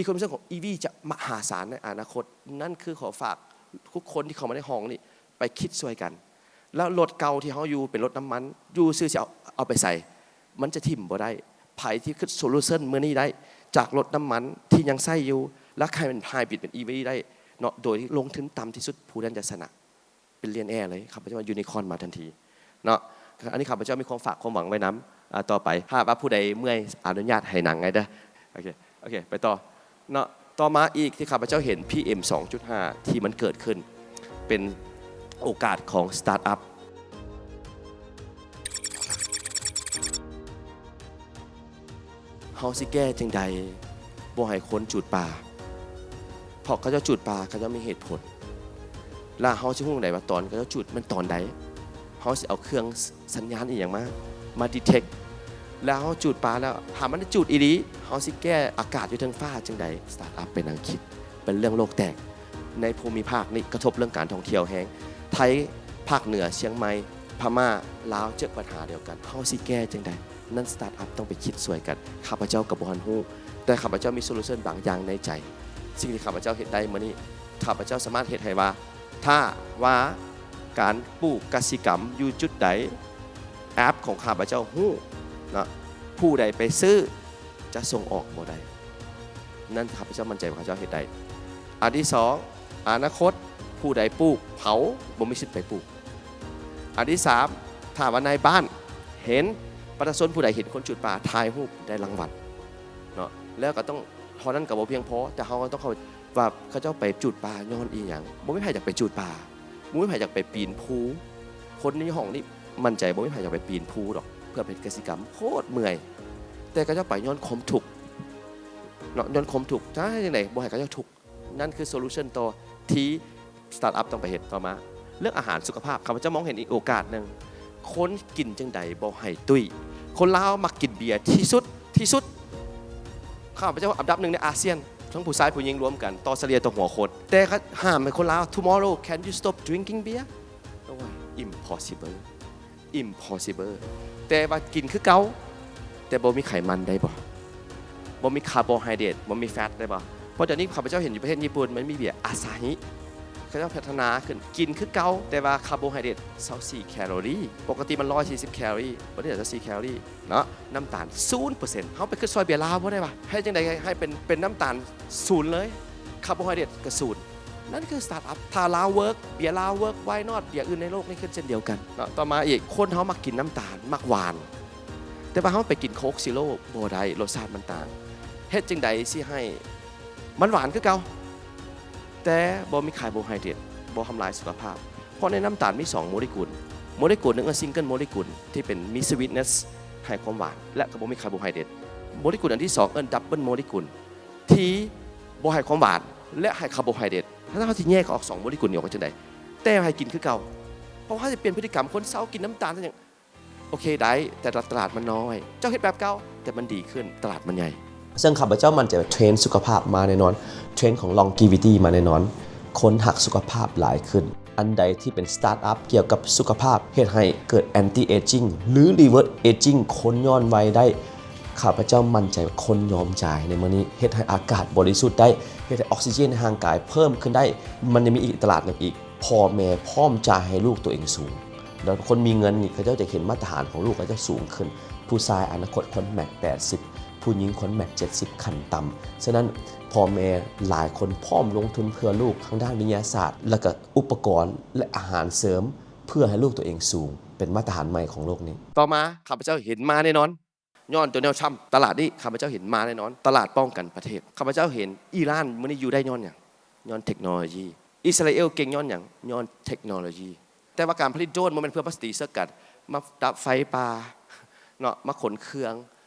ecosystem ຂອງ ອີວີ ຈະມະຫາສານໃນອະນາຄົດ. ນັ້ນຄືຂໍຝາກທຸກຄົນທີ່ເຂົ້າມາໃນຫ້ອງນີ້ ໄປຄິດຊ່ວຍກັນ. ແລ້ວລົດເກົ່າທີ່ເຮົາຢູ່ເປັນລົດນ້ຳມັນ ຢູ່ຊື່ຊິເອົາ ເອົາໄປໃສ? ມັນຈະຖິ້ມບໍ່ໄດ້. ໃຜທີ່ຄິດໂຊລູຊັນມື້ນີ້ໄດ້ ຈາກລົດນ້ຳມັນທີ່ຍັງໃຊ້ຢູ່ ແລ້ວໃຫ້ມັນໄຮບຣິດເປັນ ອີວີ ໄດ້ເນາະ ໂດຍທີ່ລົງທຶນຕ່ຳທີ່ສຸດ ຜູ້ນັ້ນຈະຊະນະ. ເປັນ billionaire ເລີຍ ຂ້າພະເຈົ້າວ່າ unicorn ມາທັນທີເນາະ. ອັນນີ້ຂ້າພະເຈົ້າມີຄວາມຝາກຄວາມຫວັງໄວ້ນຳ. ອາ ຕໍ່ໄປ ຖ້າວ່າຜູ້ໃດເມື່ອຍ ອະນຸຍາດໃຫ້ນັ່ງໄດ້ເດີ້. ໂອເຄ ໂອເຄ ໄປຕໍ່ເນາະ. ຕໍ່ມາອີກທີ່ຂ້າພະເຈົ້າເຫັນ ພີເອັມ ສອງຈຸດຫ້າ ທີ່ມັນເກີດຂຶ້ນ ເປັນໂອກາດຂອງສະຕາດອັບ. ເຮົາຊິແກ້ຈັ່ງໃດບໍ່ໃຫ້ຄົນຈູດປາ? ເພາະເຂົາເຈົ້າຈູດປາ ເຂົາເຈົ້າມີເຫດຜົນ. ແລ້ວເຮົາຊິຮູ້ຈັ່ງໃດວ່າຕອນເຂົາເຈົ້າຈູດແມ່ນຕອນໃດ? ເຮົາຊິເອົາເຄື່ອງສັນຍານອີ່ຫຍັງມາ ມາດີເທັກ? ແລ້ວເຮົາຈູດປາແລ້ວ ຖ້າມັນໄດ້ຈູດອີ່ຫຼີ ເຮົາຊິແກ້ອາກາດຢູ່ເທິງຟ້າຈັ່ງໃດ? ສະຕາດອັບໄປນັ່ງຄິດ ເປັນເລື່ອງໂລກແຕກ. ໃນພູມິພາກນີ້ກະທົບເລື່ອງການທ່ອງທ່ຽວແຮງ. ໄທ, ພາກເໜືອ, ຊຽງໃໝ່, ພະມ້າ, ລາວ ເຈີບັນຫາດຽວກັນ. ເຮົາຊິແກ້ຈັ່ງໃດ? ນັ້ນສະຕາດອັບຕ້ອງໄປຄິດຊ່ວຍກັນ. ຂ້າພະເຈົ້າກະບໍ່ທັນຮູ້, ແຕ່ຂ້າພະເຈົ້າມີໂຊລູຊັນບາງຢ່າງໃນໃຈ. ສິ່ງທີ່ຂ້າພະເຈົ້າເຮັດໄດ້ມື້ນີ້, ຂ້າພະເຈົ້າສາມາດເຮັດໃຫ້ວ່າ ຖ້າວ່າການປູກກະສິກຳຢູ່ຈຸດໃດ, ແອັບຂອງຂ້າພະເຈົ້າຮູ້ເນາະ, ຜູ້ໃດໄປຊື້ຈະສົ່ງອອກບໍ່ໄດ້. ນັ້ນຂ້າພະເຈົ້າໝັ້ນໃຈວ່າຂ້າພະເຈົ້າເຮັດໄດ້. ອັນທີສອງ, ອະນາຄົດ ຜູ້ໃດປູກ ເຜົາ ບໍ່ມີສິດໄປປູກ. ອັນທີສາມ, ຖ້າວ່ານາຍບ້ານເຫັນ, ປະຊາຊົນຜູ້ໃດເຫັນຄົນຈູດປາ ຖ່າຍຮູບໄດ້ລາງວັນເນາະ. ແລ້ວກໍຕ້ອງ ເທົ່ານັ້ນກໍບໍ່ພຽງພໍ, ແຕ່ເຮົາກໍຕ້ອງເຂົ້າໃຈວ່າເຂົາເຈົ້າໄປຈູດປາຍ້ອນອີ່ຫຍັງ? ບໍ່ມີໃຜຢາກໄປຈູດປາ, ບໍ່ມີໃຜຢາກໄປປີນພູ. ຄົນໃນຫ້ອງນີ້ໝັ້ນໃຈບໍ່ມີໃຜຢາກໄປປີນພູດອກ ເພື່ອເຮັດກະສິກຳ, ໂຄດເມື່ອຍ. ແຕ່ເຂົາເຈົ້າໄປຍ້ອນຄວາມທຸກເນາະ, ຍ້ອນຄວາມທຸກ. ຈະເຮັດຈັ່ງໃດບໍ່ໃຫ້ເຂົາເຈົ້າທຸກ? ນັ້ນຄືໂຊລູຊັນຕໍ່ທີ່ສະຕາດອັບຕ້ອງໄປເຮັດ. ຕໍ່ມາ ເລື່ອງອາຫານສຸຂະພາບ, ຂ້າພະເຈົ້າມອງເຫັນອີກໂອກາດໜຶ່ງ. ຄົນກິນຈັ່ງໃດບໍ່ໃຫ້ຕຸ້ຍ? ຄົນລາວມັກກິນເບຍທີ່ສຸດ, ທີ່ສຸດ. ຂ້າພະເຈົ້າອັນດັບໜຶ່ງໃນອາຊຽນ, ທັງຜູ້ຊາຍຜູ້ຍິງລວມກັນ, ຕໍ່ສະເລ່ຍຕໍ່ຫົວຄົນ. ແຕ່ຫ້າມໃຫ້ຄົນລາວ tomorrow can you stop drinking beer? ໂອ້ຍ impossible. impossible. ແຕ່ວ່າກິນຄືເກົ່າ ແຕ່ບໍ່ມີໄຂມັນໄດ້ບໍ່? ບໍ່ມີຄາໂບໄຮເດຣດ, ບໍ່ມີແຟັດໄດ້ບໍ່? ເພາະດຽວນີ້ຂ້າພະເຈົ້າເຫັນຢູ່ປະເທດຍີ່ປຸ່ນ ມັນມີເບຍອາຊາຮິ ເຂົາເຈົ້າພັດທະນາຂຶ້ນ, ກິນຄືເກົ່າ ແຕ່ວ່າຄາໂບໄຮເດຣດຊາວສີ່ແຄລໍຣີ. ປົກກະຕິມັນຮ້ອຍສີ່ສິບແຄລໍຣີ, ບໍ່ໄດ້ຊາວສີ່ແຄລໍຣີເນາະ. ນ້ຳຕານສູນເປີເຊັນ. ເຮົາໄປຄຶດຊ່ອຍເບຍລາວບໍ່ໄດ້ຫວາ? ເຮັດຈັ່ງໃດໃຫ້ເປັນ, ເປັນນ້ຳຕານສູນເລີຍ? ຄາໂບໄຮເດຣດກະສູນ. ນັ້ນຄືສະຕາດອັບ. ຖ້າລາວເວີກ, ເບຍລາວເວີກ, why not? ເບຍອື່ນໃນໂລກນີ້ຄືເຊັ່ນດຽວກັນເນາະ. ຕໍ່ມາອີກ, ຄົນເຮົາມັກກິນນ້ຳຕານ, ມັກຫວານ. ແຕ່ວ່າເຮົາໄປກິນໂຄກຊີໂຣ ບໍ່ໄດ້, ລົດຊາດມັນຕ່າງ. ເຮັດຈັ່ງໃດຊິໃຫ້ມັນຫວານຄືເກົ່າ ແຕ່ບໍ່ມີຄາໂບໄຮເດຣດ, ບໍ່ທຳລາຍສຸຂະພາບ. ເພາະໃນນ້ຳຕານມີສອງໂມເລກຸນ, ໂມເລກຸນໜຶ່ງເອີ້ນ single molecule ທີ່ເປັນມີ sweetness ໃຫ້ຄວາມຫວານ ແລະ ກໍບໍ່ມີຄາໂບໄຮເດຣດ. ໂມເລກຸນອັນທີສອງເອີ້ນ double molecule ທີ່ບໍ່ໃຫ້ຄວາມຫວານ ແລະ ໃຫ້ຄາໂບໄຮເດຣດ. ຖ້າເຮົາຊິແຍກອອກສອງໂມເລກຸນນີ້ອອກວ່າຈັ່ງໃດ? ແຕ່ໃຫ້ກິນຄືເກົ່າ. ເພາະວ່າເຮົາຈະປ່ຽນພຶດຕິກຳ, ຄົນເຊົາກິນນ້ຳຕານ ເຮົາຍັງ ໂອເຄໄດ້, ແຕ່ຕະຫຼາດມັນນ້ອຍ. ເຈົ້າເຮັດແບບເກົ່າ, ແຕ່ມັນດີຂຶ້ນ, ຕະຫຼາດມັນໃຫຍ່. ເຊິ່ງຂ້າພະເຈົ້າໝັ້ນໃຈວ່າເທຣນສຸຂະພາບມາແນ່ນອນ, ເທຣນຂອງ longevity ມາແນ່ນອນ, ຄົນຮັກສຸຂະພາບຫຼາຍຂຶ້ນ. ອັນໃດທີ່ເປັນ startup ກ່ຽວກັບສຸຂະພາບ ເຮັດໃຫ້ເກີດ anti aging ຫຼື reverse aging ຄົນຍ້ອນໄວໄດ້, ຂ້າພະເຈົ້າໝັ້ນໃຈວ່າຄົນຍອມຈ່າຍໃນມື້ນີ້ ເຮັດໃຫ້ອາກາດບໍລິສຸດໄດ້, ເຮັດໃຫ້ອອກຊີເຈນໃນຮ່າງກາຍເພີ່ມຂຶ້ນໄດ້. ມັນຍັງມີອີກຕະຫຼາດໜຶ່ງອີກ, ພໍ່ແມ່ພ້ອມຈ່າຍໃຫ້ລູກຕົວເອງສູງ. ແລ້ວຄົນມີເງິນນີ້ ເຂົາເຈົ້າຈະເຫັນມາດຕະຖານຂອງລູກເຂົາເຈົ້າສູງຂຶ້ນ. ຜູ້ຊາຍອະນາຄົດຄວນແມັກແປດສິບ, ຜູ້ຍິງຄວນແມັກເຈັດສິບຂັ້ນຕ່ຳ. ສະນັ້ນ ພໍ່ແມ່ຫຼາຍຄົນພ້ອມລົງທຶນເພື່ອລູກທາງດ້ານວິທະຍາສາດ ແລະ ກະອຸປະກອນ ແລະ ອາຫານເສີມ ເພື່ອໃຫ້ລູກຕົວເອງສູງ, ເປັນມາດຕະຖານໃໝ່ຂອງໂລກນີ້. ຕໍ່ມາ ຂ້າພະເຈົ້າເຫັນມາແນ່ນອນ. ຍ້ອນໂດນັລ ທຣຳ ຕະຫຼາດນີ້ ຂ້າພະເຈົ້າເຫັນມາແນ່ນອນ. ຕະຫຼາດປ້ອງກັນປະເທດ. ຂ້າພະເຈົ້າເຫັນອີຣານມື້ນີ້ຢູ່ໄດ້ຍ້ອນຫຍັງ? ຍ້ອນເທັກໂນໂລຢີ. ອິດສະຣາເອວເກັ່ງຍ້ອນຫຍັງ? ຍ້ອນເທັກໂນໂລຢີ. ແຕ່ວ່າການຜະລິດໂດຣນບໍ່ແມ່ນເພື່ອມາຕີເສິກກັນ, ມາດັບໄຟປ່າເນາະ, ມາຂົນເຄື່ອງ,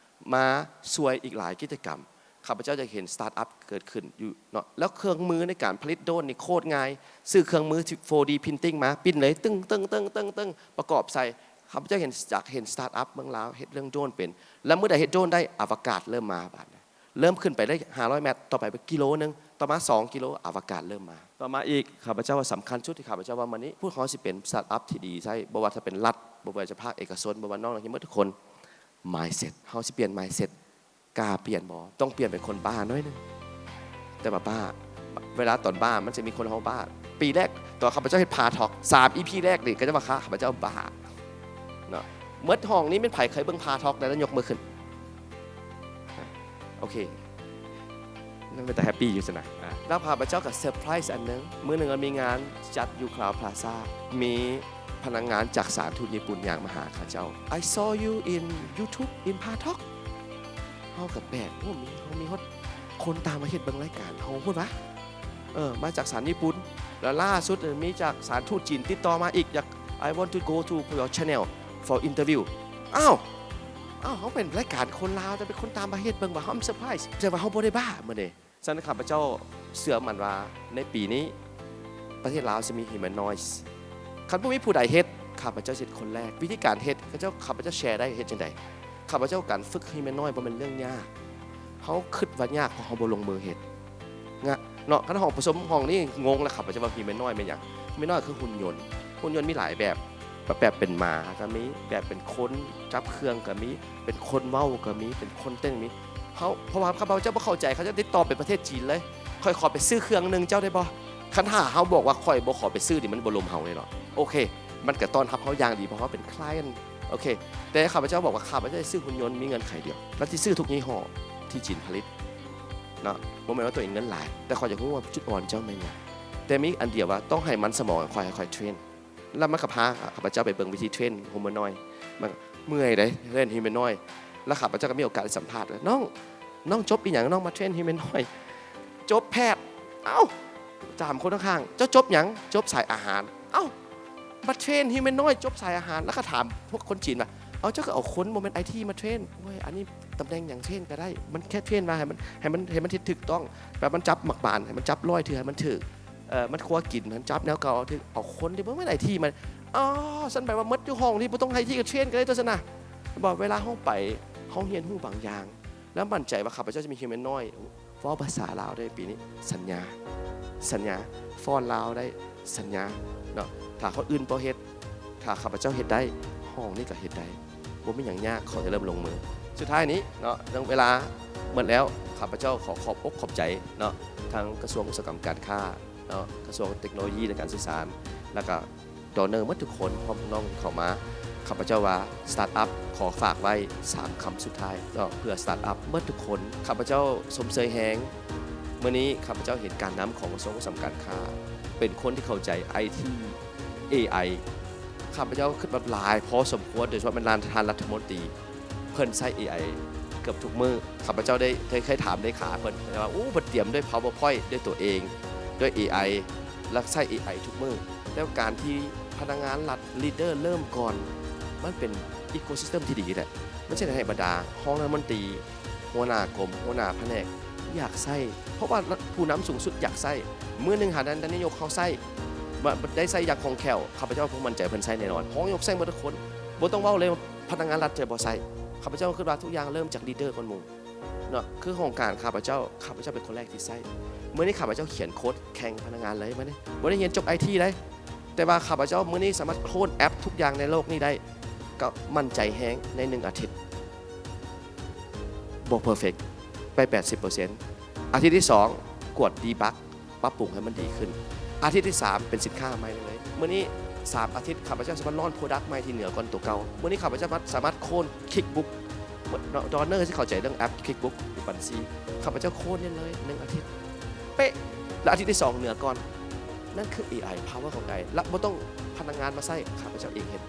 ມາຊ່ວຍອີກຫຼາຍກິດຈະກຳ. ຂ້າພະເຈົ້າຢາກເຫັນສະຕາດອັບເກີດຂຶ້ນຢູ່ເນາະ. ແລ້ວເຄື່ອງມືໃນການຜະລິດໂດຣນນີ້ໂຄດງ່າຍ, ຊື້ເຄື່ອງມືໂຟດີພຣິນຕິ້ງມາ, ປຣິ້ນເລີຍ, ຕຶ້ງໆໆໆໆ ປະກອບໃສ່. ຂ້າພະເຈົ້າເຫັນ ຢາກເຫັນສະຕາດອັບເມືອງລາວເຮັດເລື່ອງໂດຣນເປັນ. ແລ້ວມື້ໃດເຮັດໂດຣນໄດ້, ອາວະກາດເລີ່ມມາບາດນີ້. ເລີ່ມຂຶ້ນໄປໄດ້ຫ້າຮ້ອຍແມັດ, ຕໍ່ໄປໄປກິໂລໜຶ່ງ, ຕໍ່ມາສອງກິໂລ, ອາວະກາດເລີ່ມມາ. ຕໍ່ມາອີກ, ຂ້າພະເຈົ້າວ່າສຳຄັນສຸດທີ່ຂ້າພະເຈົ້າວ່າມື້ນີ້, ພວກເຮົາຊິເປັນສະຕາດອັບທີ່ດີໃຊ້, ບໍ່ວ່າຈະເປັນລັດ, ບໍ່ວ່າຈະພາກເອກະຊົນ, ບໍ່ວ່ານ້ອງໆ ເຮັດໝົດທຸກຄົນ. mindset ເຮົາຊິປ່ຽນ mindset ກ້າປ່ຽນບໍ່? ຕ້ອງປ່ຽນເປັນຄົນບ້າໜ້ອຍໜຶ່ງ. ແຕ່ວ່າບ້າ, ເວລາຕອນບ້າມັນຈະມີຄົນເຮົາບ້າ. ປີແລກ ຕອນຂ້າພະເຈົ້າເຮັດພາທອກ ສາມອີພີແລກນີ້ ເຂົາເຈົ້າວ່າຂ້າພະເຈົ້າບ້າເນາະ. ໝົດຫ້ອງນີ້ແມ່ນໃຜເຄີຍເບິ່ງພາທອກແດ່ ແລ້ວຍົກມືຂຶ້ນ. ໂອເຄ. ມັນເປັນຕາແຮບປີ້ຢູ່ຊັ້ນນະ. ອາ ແລ້ວຂ້າພະເຈົ້າກໍເຊີໄພຣສ໌ອັນໜຶ່ງ, ມື້ໜຶ່ງມັນມີງານຈັດຢູ່ຄລາວພລາຊາ, ມີພະນັກງານຈາກສະຖານທູດຍີ່ປຸ່ນຍ່າງມາຫາຂ້າພະເຈົ້າ. I saw you in YouTube in Paltalk. ເຮົາກໍແປກ, ໂອ້ ມີ ເຮົາມີຮອດຄົນຕ່າງປະເທດເບິ່ງລາຍການເຮົາພຸ້ນຫວາ. ເອີ ມາຈາກສະຖານທູດຍີ່ປຸ່ນ. ແລ້ວລ່າສຸດ ເອີ ມີຈາກສະຖານທູດຈີນຕິດຕໍ່ມາອີກ, ຢາກ I want to go to your channel for interview. ອ້າວ ອ້າວ ເຮົາເປັນລາຍການຄົນລາວ ແຕ່ເປັນຄົນຕ່າງປະເທດເບິ່ງວ່າ ເຮົາເຊີໄພຣສ໌ ແຕ່ວ່າເຮົາບໍ່ໄດ້ບ້າມື້ນີ້. ສະນັ້ນ ຂ້າພະເຈົ້າເຊື່ອໝັ້ນວ່າໃນປີນີ້ປະເທດລາວຈະມີ humanoid. ຄັນບໍ່ມີຜູ້ໃດເຮັດ, ຂ້າພະເຈົ້າເຮັດຄົນແລກ. ວິທີການເຮັດ, ຂ້າພະເຈົ້າ ຂ້າພະເຈົ້າແຊໄດ້. ເຮັດຈັ່ງໃດ? ຂ້າພະເຈົ້າ ການຝຶກ humanoid ບໍ່ແມ່ນເລື່ອງຍາກ. ເຮົາຄິດວ່າຍາກ ເພາະເຮົາບໍ່ລົງມືເຮັດ. ງະ ເນາະ, ຄັນຫ້ອງປະຊຸມຫ້ອງນີ້ງົງແລ້ວ ຂ້າພະເຈົ້າວ່າ humanoid ແມ່ນຫຍັງ? humanoid ຄືຫຸ່ນຍົນ. ຫຸ່ນຍົນມີຫຼາຍແບບ, ແບບເປັນໝາກໍມີ, ແບບເປັນຄົນຈັບເຄື່ອງກໍມີ, ເປັນຄົນເວົ້າກໍມີ, ເປັນຄົນເຕັ້ນມີ. ເຮົາ ເພາະວ່າຂ້າພະເຈົ້າບໍ່ເຂົ້າໃຈ, ເຂົາເຈົ້າຕິດຕໍ່ໄປປະເທດຈີນເລີຍ. ຂ້ອຍຂໍໄປຊື້ເຄື່ອງໜຶ່ງເຈົ້າໄດ້ບໍ່? ຄັນຖ້າເຮົາບອກວ່າຂ້ອຍບໍ່ຂໍໄປຊື້ນີ້ ມັນບໍ່ລົມເຮົາເລີຍເນາະ. ໂອເຄ, ມັນກໍຕ້ອນຮັບເຮົາຢ່າງດີ ເພາະເຮົາເປັນ client. ໂອເຄ, ແຕ່ຂ້າພະເຈົ້າບອກວ່າ ຂ້າພະເຈົ້າຈະຊື້ຫຸ່ນຍົນ ມີເງື່ອນໄຂດຽວ, ແລະ ຊິຊື້ທຸກຍີ່ຫໍ້ທີ່ຈີນຜະລິດເນາະ. ບໍ່ແມ່ນວ່າຕົວເອງເງິນຫຼາຍ, ແຕ່ຂ້ອຍຢາກຮູ້ວ່າຈຸດອ່ອນເຈົ້າແມ່ນຫຍັງ. ແຕ່ມີອັນດຽວວ່າຕ້ອງໃຫ້ມັນສະໝອງຂ້ອຍ, ໃຫ້ຂ້ອຍເທຣນ. ແລ້ວມັນກໍພາຂ້າພະເຈົ້າໄປເບິ່ງວິທີເທຣນ humanoid. ມັນເມື່ອຍເດ້ ເທຣນ humanoid. ແລ້ວຂ້າພະເຈົ້າກໍມີໂອກາດໄດ້ສຳພາດວ່າ ນ້ອງ, ນ້ອງຈົບອີ່ຫຍັງ ນ້ອງມາເທຣນ humanoid? ຈົບແພດ. ເອົ້າ, ຖາມຄົນຂ້າງໆ ເຈົ້າຈົບຫຍັງ? ຈົບສາຍອາຫານ. ເອົ້າ, ມາເທຣນ humanoid ຈົບສາຍອາຫານ. ແລ້ວກໍຖາມພວກຄົນຈີນວ່າ ເອົາ, ເຈົ້າກໍເອົາຄົນບໍ່ແມ່ນໄອທີມາເທຣນ. ໂອ້ຍ, ອັນນີ້ຕຳແໜ່ງຫຍັງເທຣນກໍໄດ້, ມັນແຄ່ເທຣນວ່າໃຫ້ມັນ, ໃຫ້ມັນ, ໃຫ້ມັນເຮັດຖືກຕ້ອງ, ແບບມັນຈັບໝາກບານ ໃຫ້ມັນຈັບຮ້ອຍເທື່ອໃຫ້ມັນຖືກ. ເອີ ມັນຄົວກິນ ມັນຈັບແນວເກົ່າ ຖືກເອົາຄົນທີ່ບໍ່ແມ່ນໄອທີມາ. ອໍ ຊັ້ນແປວ່າໝົດຢູ່ຫ້ອງນີ້ ບໍ່ຕ້ອງໄອທີກໍເທຣນກໍໄດ້ຕົວະຊັ້ນນະ. ບອກເວລາເຮົາໄປ ເຮົາຮຽນຮູ້ບາງຢ່າງ ແລ້ວໝັ້ນໃຈວ່າຂ້າພະເຈົ້າຈະມີ humanoid ເວົ້າພາສາລາວໄດ້ປີນີ້ ສັນຍາ, ສັນຍາ, ຟ້ອນລາວໄດ້ ສັນຍາເນາະ. ຖ້າຄົນອື່ນບໍ່ເຮັດ ຖ້າຂ້າພະເຈົ້າເຮັດໄດ້ ຫ້ອງນີ້ກໍເຮັດໄດ້. ບໍ່ມີຫຍັງຍາກ ຂໍແຕ່ເລີ່ມລົງມື. ສຸດທ້າຍນີ້ເນາະ ເລື່ອງເວລາໝົດແລ້ວ, ຂ້າພະເຈົ້າຂໍຂອບອົກຂອບໃຈເນາະ ທາງກະຊວງອຸດສາຫະກຳການຄ້າເນາະ, ກະຊວງເຕັກໂນໂລຢີ ແລະ ການສື່ສານ ແລ້ວກະ donor ໝົດທຸກຄົນ ພ້ອມນ້ອງທີ່ເຂົ້າມາ. ຂ້າພະເຈົ້າວ່າ ສະຕາດອັບ ຂໍຝາກໄວ້ສາມຄຳສຸດທ້າຍເນາະ ເພື່ອສະຕາດອັບໝົດທຸກຄົນ. ຂ້າພະເຈົ້າຊົມເຊີຍແຮງ. ມື້ນີ້ຂ້າພະເຈົ້າເຫັນການນຳຂອງກະຊວງອຸດສາຫະກຳການຄ້າ ເປັນຄົນທີ່ເຂົ້າໃຈໄອທີ ເອໄອ. ຂ້າພະເຈົ້າຄິດວ່າຫຼາຍພໍສົມຄວນ ໂດຍສະເພາະແມ່ນທ່ານລັດຖະມົນຕີ ເພິ່ນໃຊ້ເອໄອ ເກືອບທຸກມື້. ຂ້າພະເຈົ້າໄດ້ ໄດ້ເຄີຍຖາມເລຂາເພິ່ນ ເພິ່ນວ່າ ໂອ້ ເພິ່ນຕຽມດ້ວຍ PowerPoint ດ້ວຍຕົວເອງ ດ້ວຍ ເອໄອ ແລ້ວໃຊ້ ເອໄອ ທຸກມື້. ແລ້ວການທີ່ພະນັກງານລັດ leader ເລີ່ມກ່ອນ ມັນເປັນ ecosystem ທີ່ດີແຫຼະ. ມັນຊິເຮັດໃຫ້ບັນດາຮອງລັດຖະມົນຕີ ຫົວໜ້າກົມ ຫົວໜ້າພະແນກ ຢາກໃຊ້ ເພາະວ່າຜູ້ນຳສູງສຸດຢາກໃຊ້. ມື້ໜຶ່ງຫາທ່ານນາຍົກເຮົາໃຊ້ ມາ ໄດ້ໃຊ້ຢ່າງຄ່ອງແຄ້ວ. ຂ້າພະເຈົ້າຜູ້ໝັ້ນໃຈເພິ່ນໃຊ້ແນ່ນອນ. ຮອງນາຍົກໃຊ້ໝົດທຸກຄົນ. ບໍ່ຕ້ອງເວົ້າເລີຍວ່າພະນັກງານລັດຈະບໍ່ໃຊ້. ຂ້າພະເຈົ້າຄິດວ່າທຸກຢ່າງເລີ່ມຈາກ leader ກ່ອນໝູ່ເນາະ. ຄືໂຄງການຂ້າພະເຈົ້າ ຂ້າພະເຈົ້າເປັນຄົນແລກທີ່ໃຊ້. ມື້ນີ້ຂ້າພະເຈົ້າຂຽນໂຄດແຂ່ງພະນັກງານເລີຍ. ມື້ນີ້ ບໍ່ໄດ້ຮຽນຈົບ ໄອທີ ເລີຍ ແຕ່ວ່າຂ້າພະເຈົ້າມື້ນີ້ສາມາດໂຄນແອັບທຸກຢ່າງໃນໂລກນີ້ໄດ້ ກໍໝັ້ນໃຈແຮງໃນໜຶ່ງອາທິດ. ບໍ່ perfect ໄປ ແປດສິບເປີເຊັນ. ອາທິດທີສອງ ກວດ debug ປັບປຸງໃຫ້ມັນດີຂຶ້ນ. ອາທິດທີສາມ ເປັນສິນຄ້າໃໝ່ເລີຍ. ມື້ນີ້ສາມອາທິດ ຂ້າພະເຈົ້າສາມາດ launch product ໃໝ່ທີ່ເໜືອກ່ອນຕົວເກົ່າ. ມື້ນີ້ຂ້າພະເຈົ້າສາມາດ ສາມາດໂຄນ QuickBook ດອນເນີທີ່ເຂົ້າໃຈເລື່ອງແອັບ QuickBook ຫຼືບັນຊີ ຂ້າພະເຈົ້າໂຄນເລີຍໜຶ່ງອາທິດ ເປະ ແລະອາທິດທີສອງເໜືອກ່ອນ. ນັ້ນຄື ເອໄອ power ຂອງ ເອໄອ ແລະບໍ່ຕ້ອງພະນັກງານມາໃຊ້ ຂ້າພະເຈົ້າເອງເຮັດ.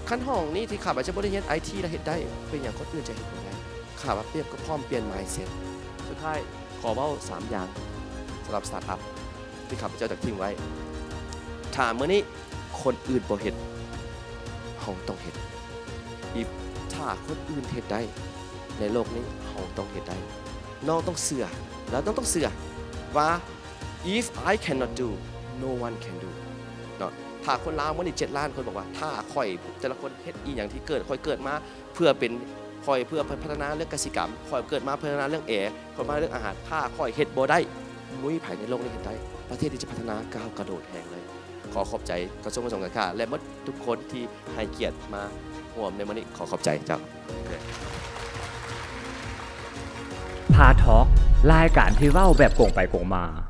ຄັນຫ້ອງນີ້ທີ່ຂ້າພະເຈົ້າບໍ່ໄດ້ຮຽນໄອທີ ແລະເຮັດໄດ້ ເປັນຫຍັງຄົນອື່ນຈະເຮັດບໍ່ໄດ້? ຂ້າພະເຈົ້າກໍພ້ອມປ່ຽນ mindset. ສຸດທ້າຍ ຂໍເວົ້າສາມຢ່າງສຳລັບ startup ທີ່ຂ້າພະເຈົ້າຢາກຖິ້ມໄວ້. ຖ້າມື້ນີ້ຄົນອື່ນບໍ່ເຮັດ ເຮົາຕ້ອງເຮັດ. If ຖ້າຄົນອື່ນເຮັດໄດ້ໃນໂລກນີ້ ເຮົາຕ້ອງເຮັດໄດ້. ນ້ອງຕ້ອງເຊື່ອ ແລ້ວນ້ອງຕ້ອງເຊື່ອວ່າ if I cannot do, no one can do ເນາະ. ຖ້າຄົນລາວມື້ນີ້ເຈັດລ້ານຄົນບອກວ່າ ຖ້າຂ້ອຍ ແຕ່ລະຄົນເຮັດອີ່ຫຍັງທີ່ເກີດ ຂ້ອຍເກີດມາເພື່ອເປັນ ຂ້ອຍເພື່ອພັດທະນາເລື່ອງກະສິກຳ ຂ້ອຍເກີດມາພັດທະນາເລື່ອງແອ ຂ້ອຍມາເລື່ອງອາຫານ. ຖ້າຂ້ອຍເຮັດບໍ່ໄດ້ ບໍ່ມີໃຜໃນໂລກນີ້ເຮັດໄດ້. ປະເທດທີ່ຈະພັດທະນາກ້າວກະໂດດແຮງເລີຍ. ຂໍຂອບໃຈກະຊວງຂົນສົ່ງການຄ້າ ແລະໝົດທຸກຄົນທີ່ໃຫ້ກຽດມາຮ່ວມໃນມື້ນີ້. ຂໍຂອບໃຈເຈົ້າ. ພາທອກ ລາຍການທີ່ເວົ້າແບບກົງໄປກົງມາ.